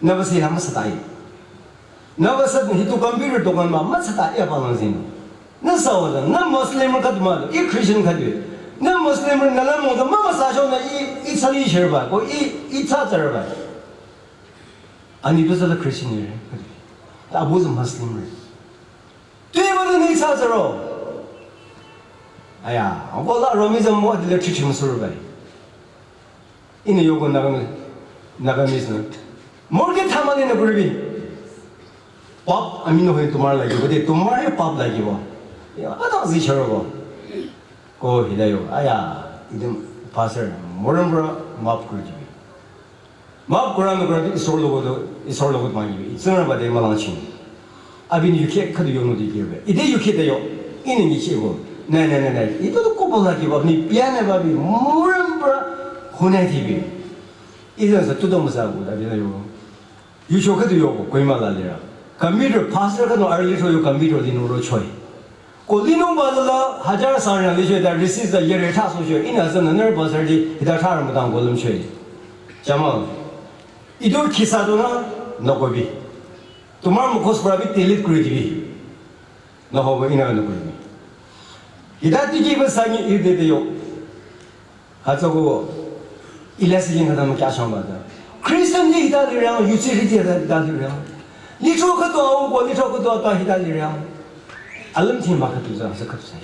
Nü wasa ya masa tai. Nü wasa nü hitu computer dokan ma masa tai iya pa nü zin. Nü sawa da, nü Muslim khüdu ma, i Christian khüdu. Nü Muslim nü la mo da ma masa sho nü i, i sali shirba, ko i, i tsa tsarba. Ani tu sala Christian re. Ta abu tsü Muslim re. Tui ba nü ni sa zero. Aya, angko la romi zam mo adile chichi musuru bai. Ihnü yoko Nagami, Nagami sü. Morge thamani na guribi. Pap amino hoy tumhara lagibo, de tumhara hi pap lagibo. Ya, ata zi charo bo. Ko hida yo, aya, idum pastor, moram bra map kuri jibi. Map kura nü kura Isor logo do, Isor logo mangi. Tsingrangba de malang ching. Abinü yukhe khüdu yonu di kirbe. Ide yukhe de yo. Ihnü nyichebo. Nai, nai, nai, nai. Ito to kobo lagibo. Ni piane babi. Murembra hone dibi. Idan sa tudo musa bu da bi yo. Yucho khüdu yo ko Kohima la lira. Computer pastor khüdu arli so yo computer di nuro choi. Ko linungba la hajar sang rang licho da receipt da yere tha so cho, ihnü zan nü pastor di hita tha ram dang golum choi. Jamal. Ido khisa do na, nü kobi. Tumhara mukhos pora bi delete kuri dibi. Nü hobo ihnü nü kuri dibi. Hita tiki ba sangi irde de yo. Hütsüko, ilasi jing khüta mükya shangba ta. Christian di hita lirang, yutsirüti hita, hita lirang. Litro khüdu au ko, litro khüdu ata hita lirang. Alam thimba khüdu za, sa khüdu sa.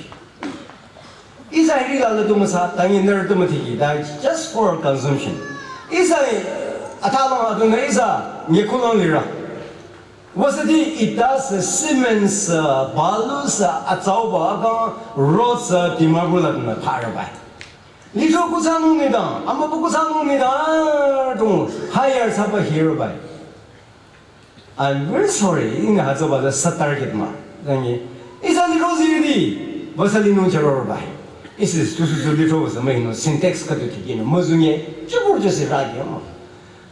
Ihsa hiri la la du müsa, tangi nührü du müthiki, ta just for consumption. Ihsa hi, athalang adunü ihsa, nge kulang lira. Wüsüti ita sü, cement sü, balu sü, atsauba akang, road sü, Dimapur la dunü pharabai. Lithro kutsanung nidang, amübükuh kutsanung nidang, dung, hire thsaba hirabai. I'm very sorry, ihnü hütsüba tsü sü target mah. Tangi, ihsa lithro zirüti, wüsü linung chürorba. Ihsa tusü tsü lithro wüsü müinung, Sintex khüdu thiki nü, müzunye, chübur jüsü ragi mah.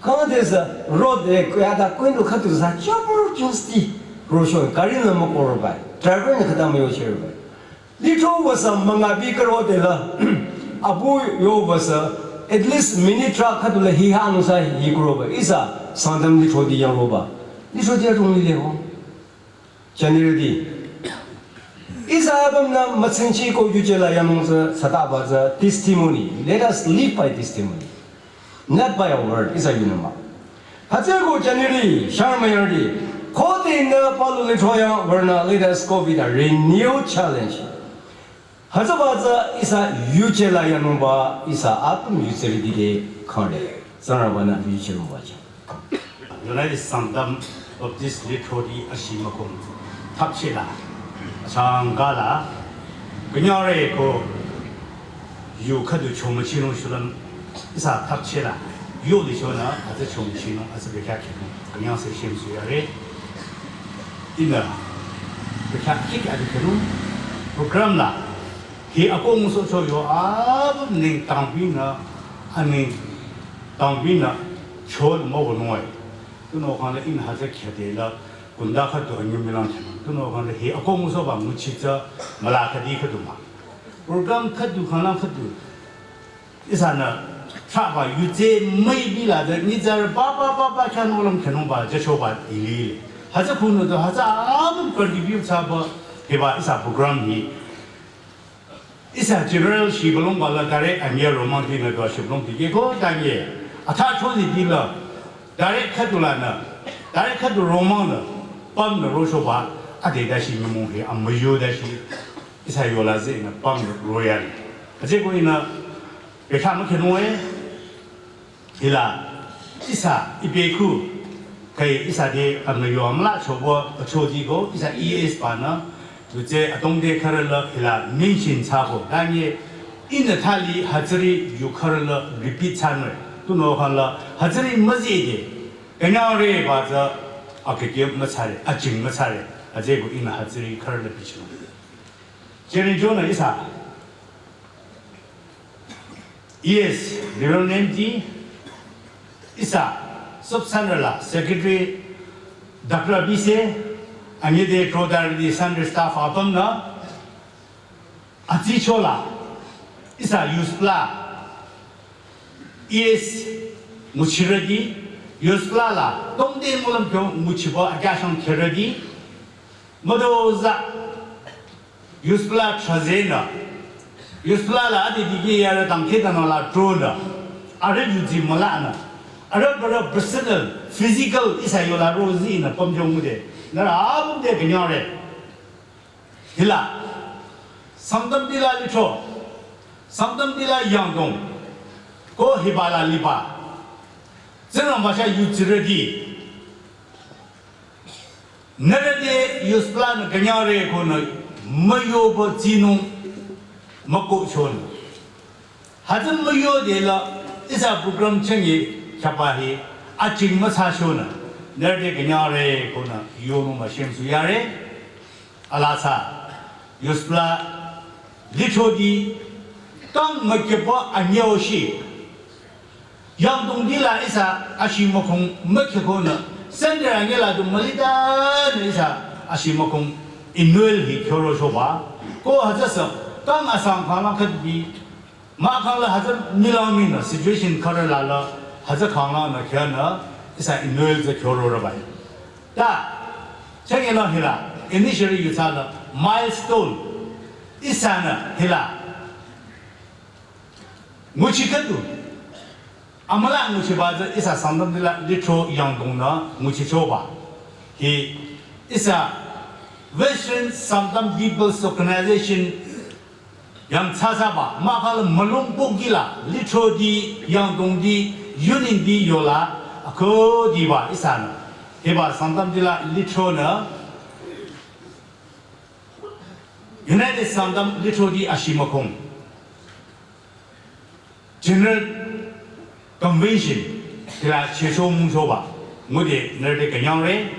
Kang de sü, road de, kuyada, kuindu khüdu sü, chübur jüsü ti, rosho, gari nü mükorba, driver nü khüta müyochirba. Lithro wüsü müngabi karo de la, abu yo wüsü, at least minute tra khüdu la hiha nü sü hi kuroba, ihsa Sangtam lithro di yangloba. Lithro di atung lile ho. January di. Ihsa apüm nü mütsingchi ko yuje la yanung sü, sütaba tsü testimony. Let us live by testimony. Not by our word, ihsa yunü mah. Hütsüko January, Sharmayardi, khode nü palu lithro yang, wünü let us go with a renewed challenge. Hütsüba tsü ihsa yuje la yanungba, ihsa apüm yuje ridi de khande. Tsingrangba nü yuje rungba cha. United Sangtam Baptist Lithro di ashi mükhung thapchila, achangka la, künyangre ko yu khüdu chomüchinung shulüm ihsa thapchila, yu di shonü, atsü chomüchinung, atsü bekhyah khinung, künyang sü shemsuyare. Ihnü, bekhyah kik adi khinung, program la, hi akong so cho yo, apüm neng tangbinü, aneng tangbinü, cho mo wünung ai. Tunüo khang la ihnü hütsü khyade la, kunda khüdu anyüm milang chang. Tunüo khang la hi akong so ba nguchi tsü, müla khüdi khüdu mah. Program khüdu khang la khüdu. Ihsanü, thsaba yuje müibi la de, nyitsarü ba, ba, ba, ba, khyang nolüm khyang nungba, jüchoba dili. Hütsü khunü do, hütsü apüm contribute thsaba, hiba ihsa program hi. Ihsa general shibülung ba la direct amya romang di nü do shibülung di ke ko, tangi. Atha cho di di la, direct khüdu lanü, direct khüdu romang nü, pam nü rochoba, ade dashi nyümong hi, amüyo dashi, ihsa yola zi nü, pam nü royal. Aje ko ihnü, Bekhyah mükhinung e, hila, ihsa, ibeku, kai ihsa de, amna yo amla chobo, achoji ko, ihsa E S ba nü, yuje atongde khürü la, hila, mention thsako, tangi, ihnü thali, hütsüri, yu khürü la, repeat thsanü, tunüo khang la, hütsüri müzide, künyangre ba tsü, akeke müthsare, aching müthsare, aje ko ihnü hütsüri khürü la bichung. Jeri jonü ihsa, Yes, Reverend M T, ihsa, Sub Centre la, Secretary, Doctor Abise, anyide Rotary Centre staff apüm nü, atsicho la, ihsa youth la, yes, nguchirüdi, youth la la, tongde mulüm pyo nguchibo akyashang kherüdi, müdo za, Youth la trazenü, youth la la adi digi yarü dangkhidangnang la tronü, arüh yuzi mülanü, arüh bürü personal, physical ihsa yola rozinü pümjong müde, nührü apüm de künyangre. Hila, Sangtam dila lithro, Sangtam dila yangdong, ko hiba la liba, Tsingrangba chah yuchirüdi, nührü te youth la nü künyangre ko nü müyoba tsinung mükohchonü. Hütsü müyode la ihsa program chünye khyaba hi aching müthsachonü. Nührü te künyangre ko nü yonung müshemsuyare. Alasa youth la lithro di tang mükyeba anyeoshi. Yangdong dila ihsa ashimükong mükhekonü, Sunday anyila du mülitanü ihsa ashimükong annual hi khyorochoba. Ko hütsüsü, kang asang khanglang khüdbi, mahkhang la hütsü milang minü situation khürü la la, hütsü khanglangnü khyünü, ihsa annual tsü khyororabai. Ta, chünye la hila, initially yutsala, milestone, ihsanü hila, nguchi khüdu. Amüla nguchiba tsü ihsa Sangtam dila lithro yangdongnü nguchichoba. Hi ihsa Western Sangtam People's Organization Yang tsüsüba, mahkhang la mülung pohki la, lithroti, yangdongti, yuningti yola, akhudiba ihsanü. Hiba Sangtamti la lithro nü, United Sangtam Lithroti Ashimükhong General Convention hila chehcho mungchoba ngude nührü te künyangre.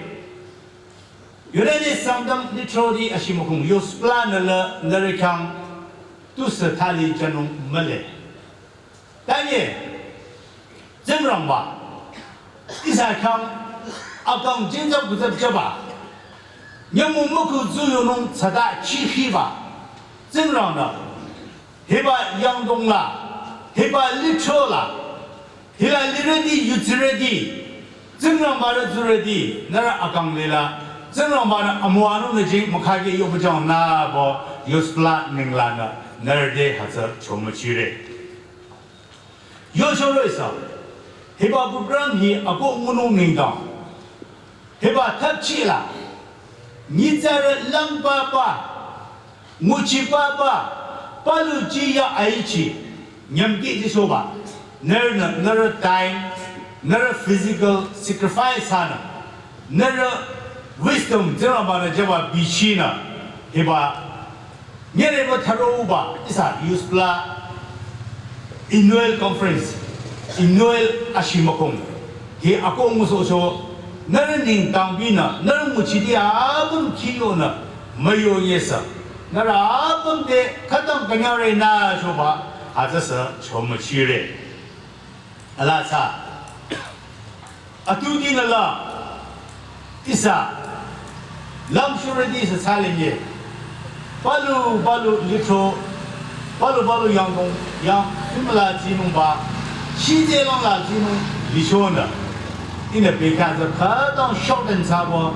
United Sangtam Lithroti Ashimükhong Youth Plan nü la nührü khyang tusü thali jünung mühle. Tanye, Tsingrangba, ihsa khyang akang jingzap kuzap jüba, nyümong mükhu tsuyonung tsüta chikhiba, Tsingrang nü, hiba yangdong la, hiba lithro la, hila lirüti, yutsirüti, Tsingrangba rü tsurüti, nührü akang lila, Tsingrangba nü amüwanung nü jing mükhake yohpüjang nübo, Youth Plan nengla nü, nührü te hütsü chomüchire. Yocho roh-i sa, hiba program hi akoh ngunung nengdang, hiba thapchi la, nyitsarü lang papa, nguchi papa, palu chi ya aichi, nyümki jisoba, nührünü, nührü time, nührü physical sacrifice hanü, nührü wisdom, Tsingrangba nü jüba bichinü, hiba, nyereba tharoba, ihsa Youth Plan annual conference, annual Ashimükhong, hi akoh ngusohcho, nührü nengdang binü, nührü nguchiti apüm khiyonü, müyo yesa, nührü apüm te khütang künyangre nü choba, hütsüsü chomüchire. Ala sa. Atuti nü la. Ihsa. Lamshurüti sü thsalenye. Palu, palu, lithro. Palu, palu, yangdong, yang, film la tsinungba. Shite lang la tsinung, lichonü. Ihnü bekhyah tsü khütang short and sabo.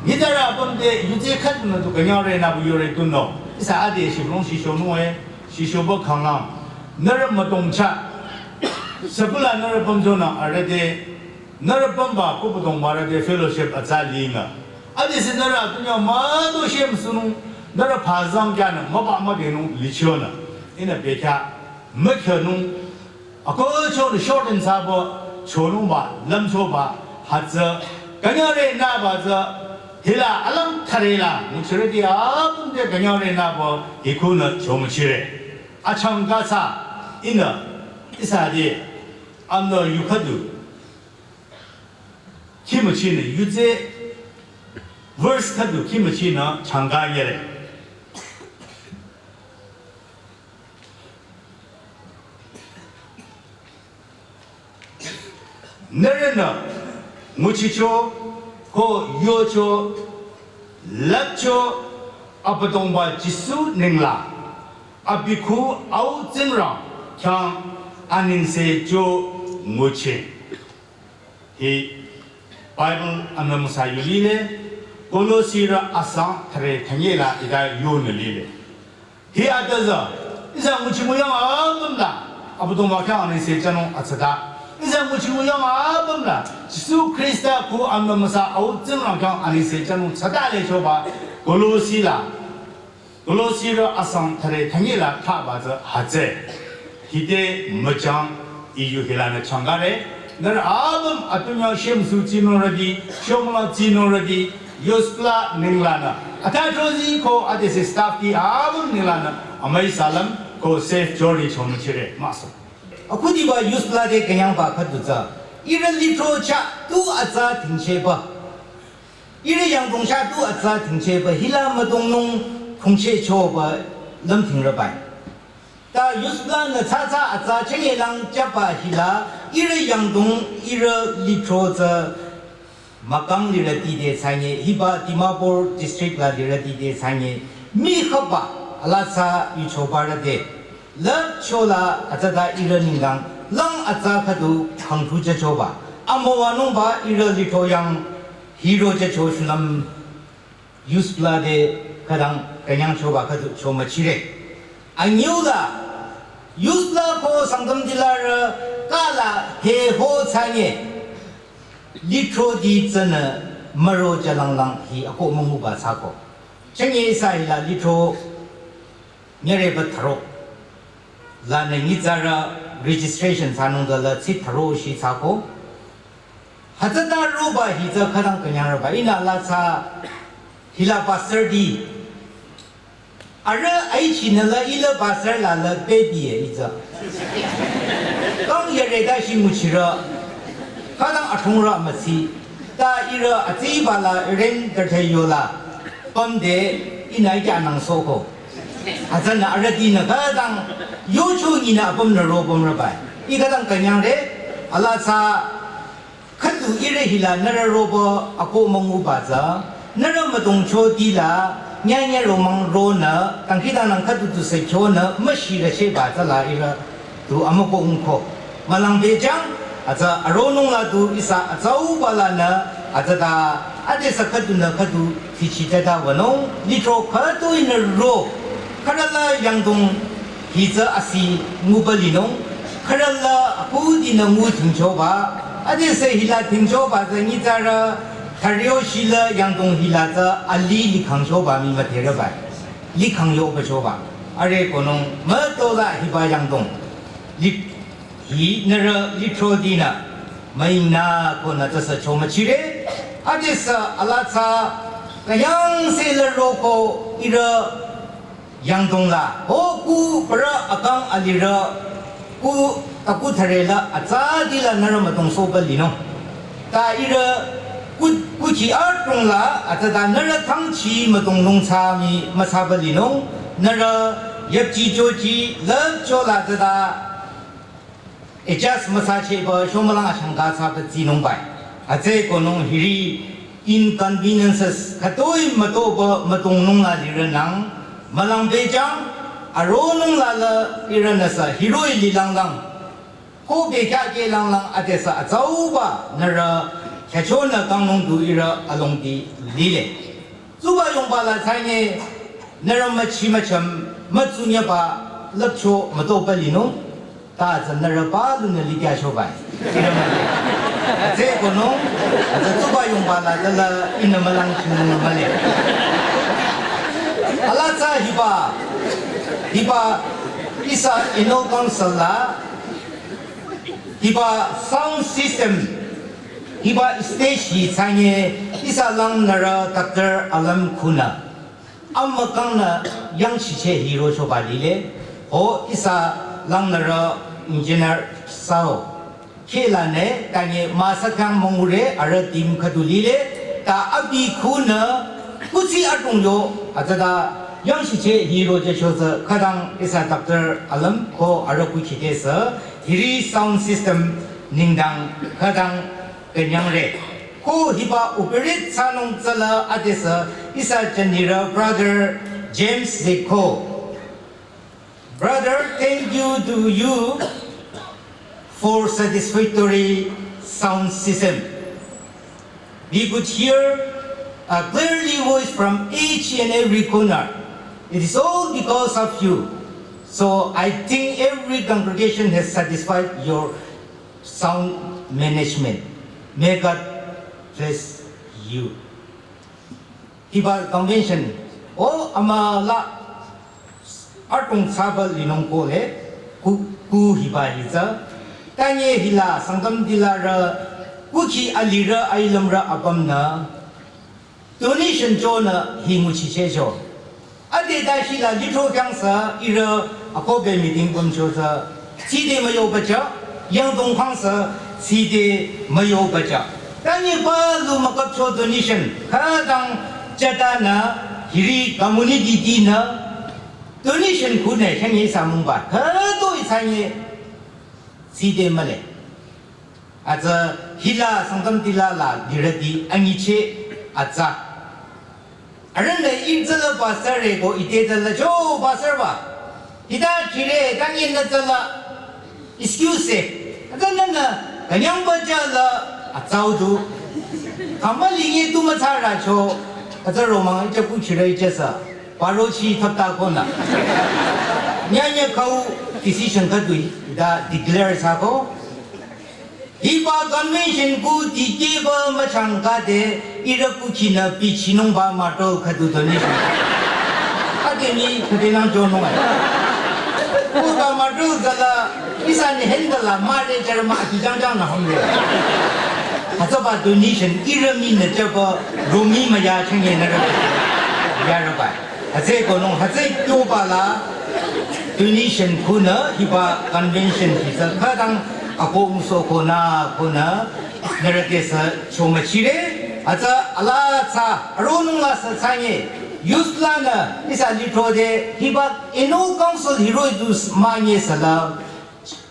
Nyitsarü apüm te, yutse khütang nü tu künyangre nü bu yore tunüo. Ihsa ade shibülung shichonung e. Shishoba khanglang, nührü mütongcha, sakula nührü pümchonü arüh te, nührü pümba kuh pütongba arüh te fellowship atsa linü. Adesü nührü atunyü müdo shemüsunung, nührü phazang kyanü, müba müdenung lichonü. Ihnü bekhyah, mükhyünung, akoh chonü short and sabo, chonungba, lümchoba, hütsü, künyangre nüba tsü, hila alang thare la, nguchirüti apüm te künyangre nübo, hikunü chomüchire. Achangka sa, ihnü, ihsa de, amnü yu khüdu, khimüchinü, yutse, verse khüdu, khimüchinü, changka yere. Nührünü, nguchicho, ko yocho, lüpcho, Abüdongba Jisu nengla, abi kuh Au Tsingrang khyang anengse cho nguchi. Hi Bible amümüsa yu lile, Kolosirü asang thare thanyela ida yonü lile. Hi atüzü, ihsa nguchi nguyang apüm la, Abüdongba khyang anengse chanung atsata. Ihsa nguchi nguyang apüm la, Jisu Khrista kuh amümüsa Au Tsingrang khyang anengse chanung tsata le choba, Kolosi la. Kolosirü asang thare thanyela thaba tsü hütsü. Hite müchang iyu hilanü changkare. Nührü apüm atunyü shemüsu tsinurüti, shomüla tsinurüti, yospla nenglanü. Atha chozi ko adesü staff ti apüm nenglanü. Amai salam ko safe journey chomüchire. Maso. Akhudiba yospla te künyangba khüdu tsü. Ihrü lithro chah tu atsa tingcheba. Ihrü yangdong chah tu atsa tingcheba hila müdongnung khungcheh choba lümtingrübai. Ta yospla nü tsatsa atsa chengelang chaba hila ihrü yangdong ihrü lithro tsü mükang lirüti te thsanye hiba Dimapur district la lirüti te thsanye mii khaba alasa yuchobarü te lüpchola atsata ihrü nengdang lang atsa khüdu khangthu chachoba. Amüwanungba ihrü lithro yang hiro chacho shulüm yospla te khütang künyangchoba khüdu chomüchire. Anyüla yospla ko Sangtam dilarü kala he ho thsanye lithro di tsünü müro chalanglang hi akoh münguba thsako. Chenge ihsa hila lithro nyüreba tharo. Lanü nyitsarü registration thsanung tsü la tsi tharo shi thsako. Hütsüta roba hi tsü khütang künyangreba. Ihnü la thsa hila pastor di. Arüh aichinü la ila pastor la la baby e itsü. Kang yüreda shi nguchirü. Khütang athungrü müsi. Ta ihrü atsiba la ren terthe yola. Pamde ihnü kya nang soko. Hütsünü arüh dinü khütang yocho nyinü apümnü ro pümreba. I khütang künyangre. Ala thsa khüdu ihrü hila nührü roba ako münguba tsü, nührü müdongcho tila, nyanya romang ronü, dangkhidangnang khüdu du sü kyonü, müshirü sheba tsü la ihrü du amüko ungko. Mülang bejang, hütsü aronung la du ihsa atsauba lanü, hütsüta, adesü khüdunü khüdu tichiteta wünung, lithro khüdu ihnü ro, khürüla yangdong hi tsü asi nguba linung, khürüla akudinü ngu thingchoba, adesü hila thingchoba tsü nyitsarü, thario shila yangdong hila tsü ali likhangchoba mi müdhereba. Likhang yoba choba. Are konung mütola hiba yangdong. Li, hi nührü lithro dinü. Müingnü konü tsüsü chomüchire. Adesü ala thsa kayang se la roko ihrü yangdong la, ho ku parü akang alirü, ku, aku thare la, atsa di la nührü müdongsohba linung. Ta ihrü ku, kuchi adrong la, atsüta nührü thangchi müdongnung thsa mi müsaba linung, nührü yapchi chochi, lüpcho la tsüta, adjust müsacheba shomülang ashangka thsaba tsinungbai. Atse konung hiri inconveniences khütoi mütoba mütongnung la lirünang, mülang bejang, aronung la la ihrünüsü hiroi lilanglang. Ko bekya ke langlang adesü atsauba nührü khyachonü kangnung du ihrü alongdi lile. Tsuba yongba la thsanye, nührü müchi mücham, mütsunyaba, lüpcho, mütoba linung, ta tsü nührü palunü likya shobai. Ihrü müle. Atse konung, atsü tsuba yongba la tala ihnü mülang chinung müle. Ala thsa hiba, hiba ihsa annual council la, hiba sound system, hiba stage hi thsanye ihsa lang nührü Doctor Alam Khunü. Amükangnü yangchiche hiro choba lile, ho ihsa lang nührü engineer Sao. Khela ne, tanye müsakang müngure arüh team khüdu lile, ta abi khunü, kusi adrong yo, atsüta yangchiche hiro je shotsü khütang ihsa Doctor Alam ko arüh kuchi tesü, hiri sound system nengdang khütang künyangre. Ko hiba operate thsanung tsüla adesü ihsa jünirü brother James Zeko. Brother, thank you to you for satisfactory sound system. We could hear a clearly voice from each and every corner. It is all because of you. So I think every congregation has satisfied your sound management. May God bless you. Hiba convention, o amüla adrong thsaba linung kole, ku, ku hiba hi tsü. Tanye hila Sangtam dilarü, kuchi alirü ailümrü apümnü, donation chonü hi nguchiche cho. Ade dashi la lithro khyang sü ihrü akohbe meeting pümcho tsü, tside müyobacha, yangdong khang sü, tside müyobacha. Tanye palu mükapcho donation, khütang chatanü, hiri community dinü, donation khunü, khyang ihsa mungba, khütoi thsanye, tside mühle. Atsü hila Sangtam dila la lirüti anyiche atsa. Arühnü itsüla pastor re ko ite tsüla cho pastor ba. Hita chire tanye nü tsüla excuse se. Atsü nünü künyangba tsüla atsau du. Kamba linye tu mütsara cho. Atsü romang icha kuchire icha sa. Paro chi thapta konü. Nyanya kau decision khüdu hita declare thsako. Hiba convention ku dikehba müchangkade ihrü kukhinü bichinungba mütol khüdu donation. Ade mi khüdenang jonung ai. Kuba madru zala ihsa ni hendala mare jarma ati jangjang nü hongre. Hütsüba donation ihrü minü jüba rumi maya chenge nüre. Yarübai. Hütsükonung hütsü kyoba la donation khunü hiba convention hi tsü khütang akohmüsohko nü khunü nüre te sü chomüchire. Hütsü ala tsü aronung la sü tsünye youth lanü ihsa lithrode hiba annual council hiroh-i du manye süla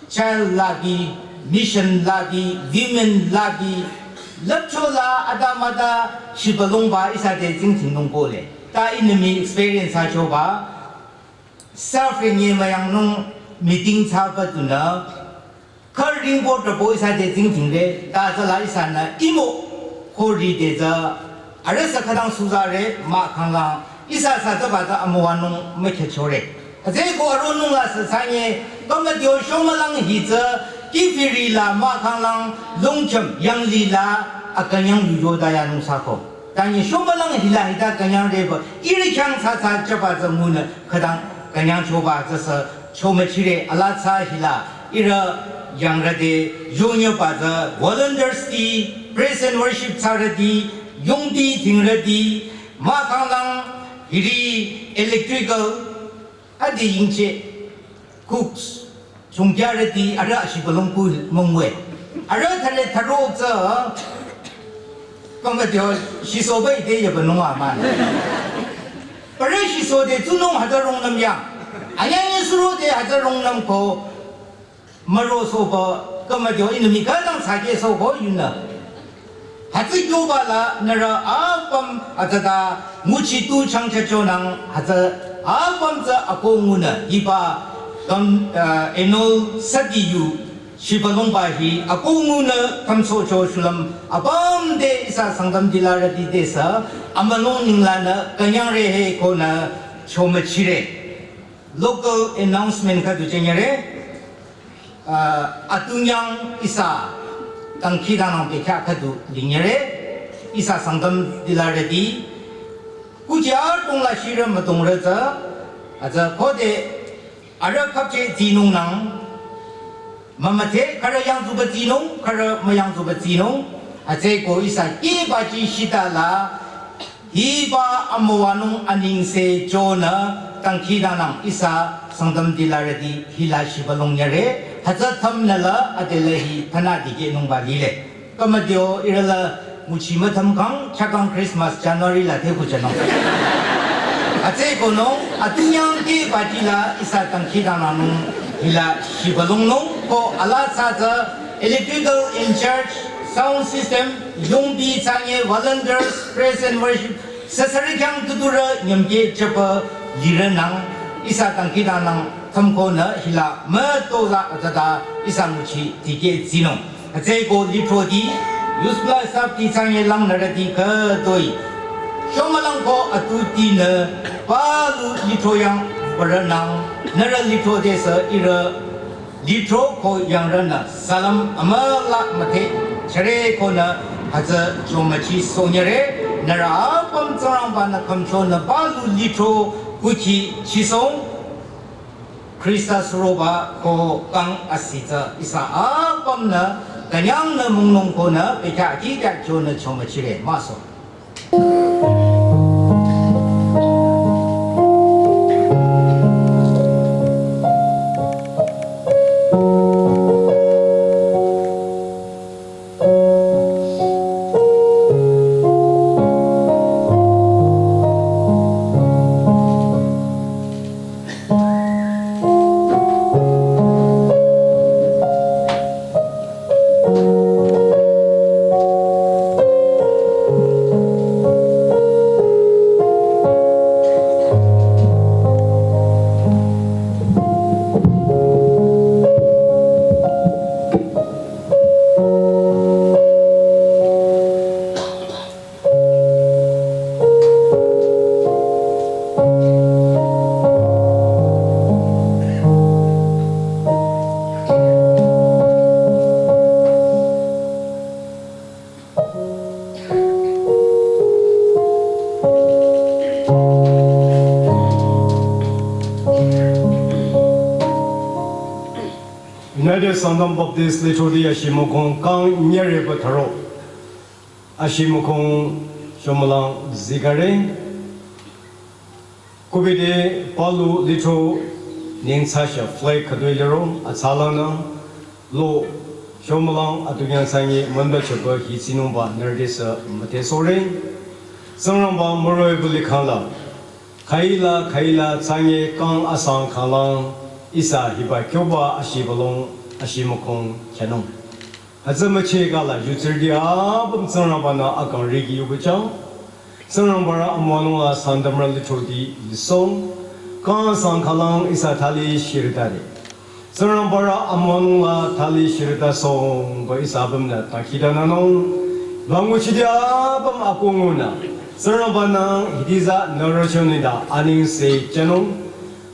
child labi, mission labi, women labi, lüpchola adamüda shibülungba ihsa te tsingdhingnung kohle. Ta ihnü mi experience achoba, suffering ye müyangnung meeting thsaba dunü, khürü ringbo trübo ihsa te tsingdhingre, ta tsüla ihsanü imo khürü te tsü, arüh sü khütang suzare, mahkhang lang, ihsa sü tsüba tsü amüwanung mükhechore. Hütsüko aronung la sü tsünye, committee-o shomülang hi tsü, kihfiri la mahkhang lang, lungchem yanglih la, akünyang yujo dayanung sako. Tanye shomülang hila hita künyangreba, ihrü khyang tsü tsü jüba tsü ngunü, khütang künyangchoba tsü sü chomüchire ala tsü hila, ihrü yangrüde, yonyeba tsü, volunteers ti, praise and worship thsarüti, yongdi dhingrüti, mahkhang lang, hiri electrical, ade yingche, cooks, chungkyarüti, arüh ashibülung ku mongwe. Arüh thare tharo tsü, committee-o shisoba ite yaba nung aman. Parü shiso de tsunung hütsü rungnüm yang. Anyang ye suro de hütsü rungnüm ko, müro soba, committee-o ihnü mi khütang sake soko yunü. Hütsü kyoba la nührü apüm atsüta nguchi tu changchachonang hütsü apüm tsü akoh ngunü hiba kam, eh, annual sadi yu shibülungba hi akoh ngunü kamsohcho shulüm apüm te ihsa Sangtam dilarüti te sü amülung ninglanü künyangre he konü chomüchire. Local announcement khüdu chenyere. Ah, atunyang ihsa dangkhidangnang bekhyah khüdu linyere, ihsa Sangtam dilarüti. Kuchi adrong la shirü müdongrü tsü, atsü khode arüh khapche tsinung nang, mümüdhe khürü yangtsuba tsinung, khürü müyangtsuba tsinung, atsüko ihsa kehbachi shita la, hiba amüwanung anengse chonü dangkhidangnang ihsa Sangtam dilarüti hila shibülung nyere, hütsü thümnü la adela hi thana dikehnungba lile. Committee-o ihrü la nguchi müthümkhang, chakang Christmas January la te kuchanung. Atsükonung, atunyang kehbachi la ihsa dangkhidangnangnung hila shibülungnung, ko ala tsü tsü electrical in charge, sound system, yongdi tsünye, volunteers, praise and worship, süsürü khyang tuturü nyümke jüba lirünang, ihsa dangkhidangnang thümkonü hila mütola atsüta ihsa nguchi dikeh tsinung. Atsüko lithroti, youth plus staff ti tsünye langnürüti khütoi. Shomülang ko atutinü, palu lithro yang barünang, nührü lithro de sü ihrü lithro ko yangrünü salam amüla müdhe chare konü hütsü chomüchi sonyere, nührü apüm Tsingrangba-nü khümchonü palu lithro kuchi chisong, Khrista suroba ko kang asi tsü ihsa apümnü künyangnü müngnung konü bekhyah kikhyah chonü chomüchire maso. United Sangtam Baptist Lithroti ashimükong kang nyere patharo. Ashimükong shomülang zikare. Kubide palu lithro nengtsasha flag khütoi lero atsalanü lo shomülang atukhyang sangi münba chaba hitsinungba nürdesü müte sore. Tsingrangba müroe buli khangla. Khaila khaila tsange kang asang khanglang ihsa hiba kyoba ashibalong ashimükong kyanung. Hütsü müche kala yutsirdi apüm Tsingrangba-nü akang rigi yubuchang. Tsingrangba rü amüwanung la Sangtamrü lithroti lisong. Kang asang khanglang ihsa thali shiritade. Tsingrangba rü amüwanung la thali shirita song ba ihsa apümnü dangkhidangnangnung. Banguchidi apüm akungunü. Tsingrangba-nü hitiza nürochonida aningse chanung.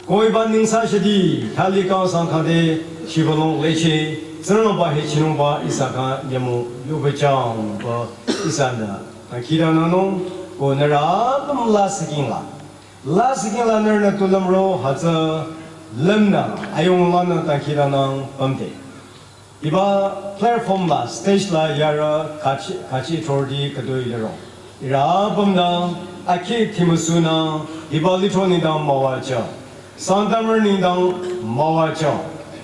Koiba nengtsashadi thali kang asang khangde shibalong leche. Tsingrangba hichinungba ihsa kang nyümong yubuchang ba ihsanü dangkhidangnangnung. Ko nührü apüm la sikingla. La sikingla nührünü tulümro hütsü lümnü ayunglanü dangkhidangnang pümde. Hiba platform la stage la yarü kachi kachi thordi khütoi lero. Ihrü apümnü akhi thimusunü hiba lithro nengdang müwajü. Sangtamrü nengdang müwajü.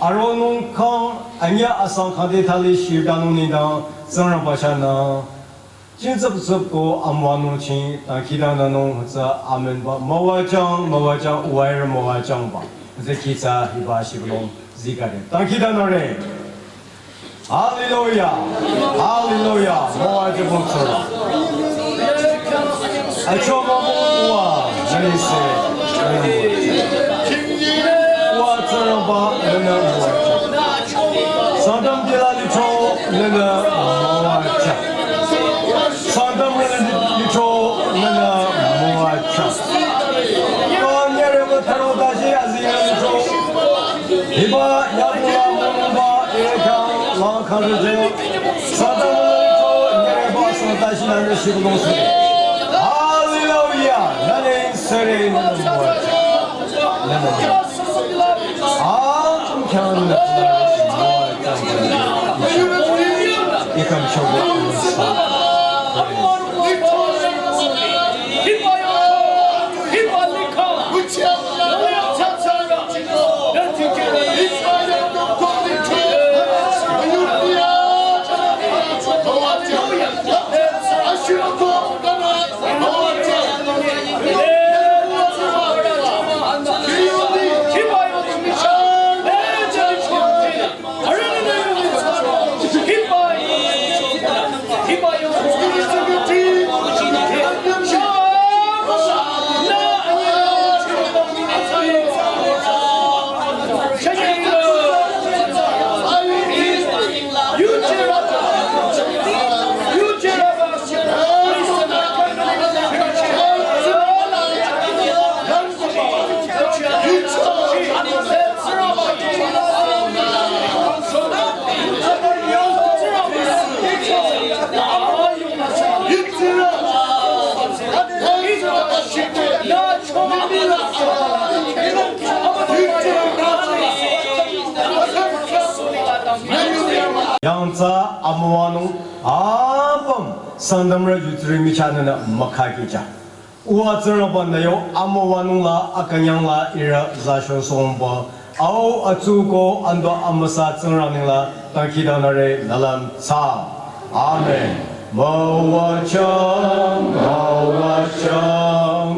Aronung kang anyüh asang khangde thali shirdanung nengdang Tsingrangba chahnü. Jingtsüp tsüp ko amüwanung ching dangkhidangnangnung hütsü amen ba müwajang müwajang uwairü müwajangba. Hütsü kihsa hiba shibalong zikade. Dangkhidangnangre. Hallelujah. Hallelujah. Müwajü bongtsüro. Achoba bong uwa nürise. Uwa Tsingrangba nünü müwajü. Sangtam dila lithro nünü müwajü. Sangtamrü lithro nünü müwajü. Kang nyere patharo dashi azi lithro. Hiba yabula mungba irekang langkharüjo. Sangtamrü lithro nyere pasang dashi nünü shibulong sure. Hallelujah. Nünü sure nünü müwajü. Nünü müwajü. Yangtsa amüwanung apüm Sangtamrü yutsiri michahnünü mükhakija. Uwa Tsingrangba nü yo amüwanung la akünyang la ihrü zasho songba. Au atsu ko ando amüsa Tsingrang nengla dangkhidangnangre nü lümthsa. Amen. Müwajang, müwajang,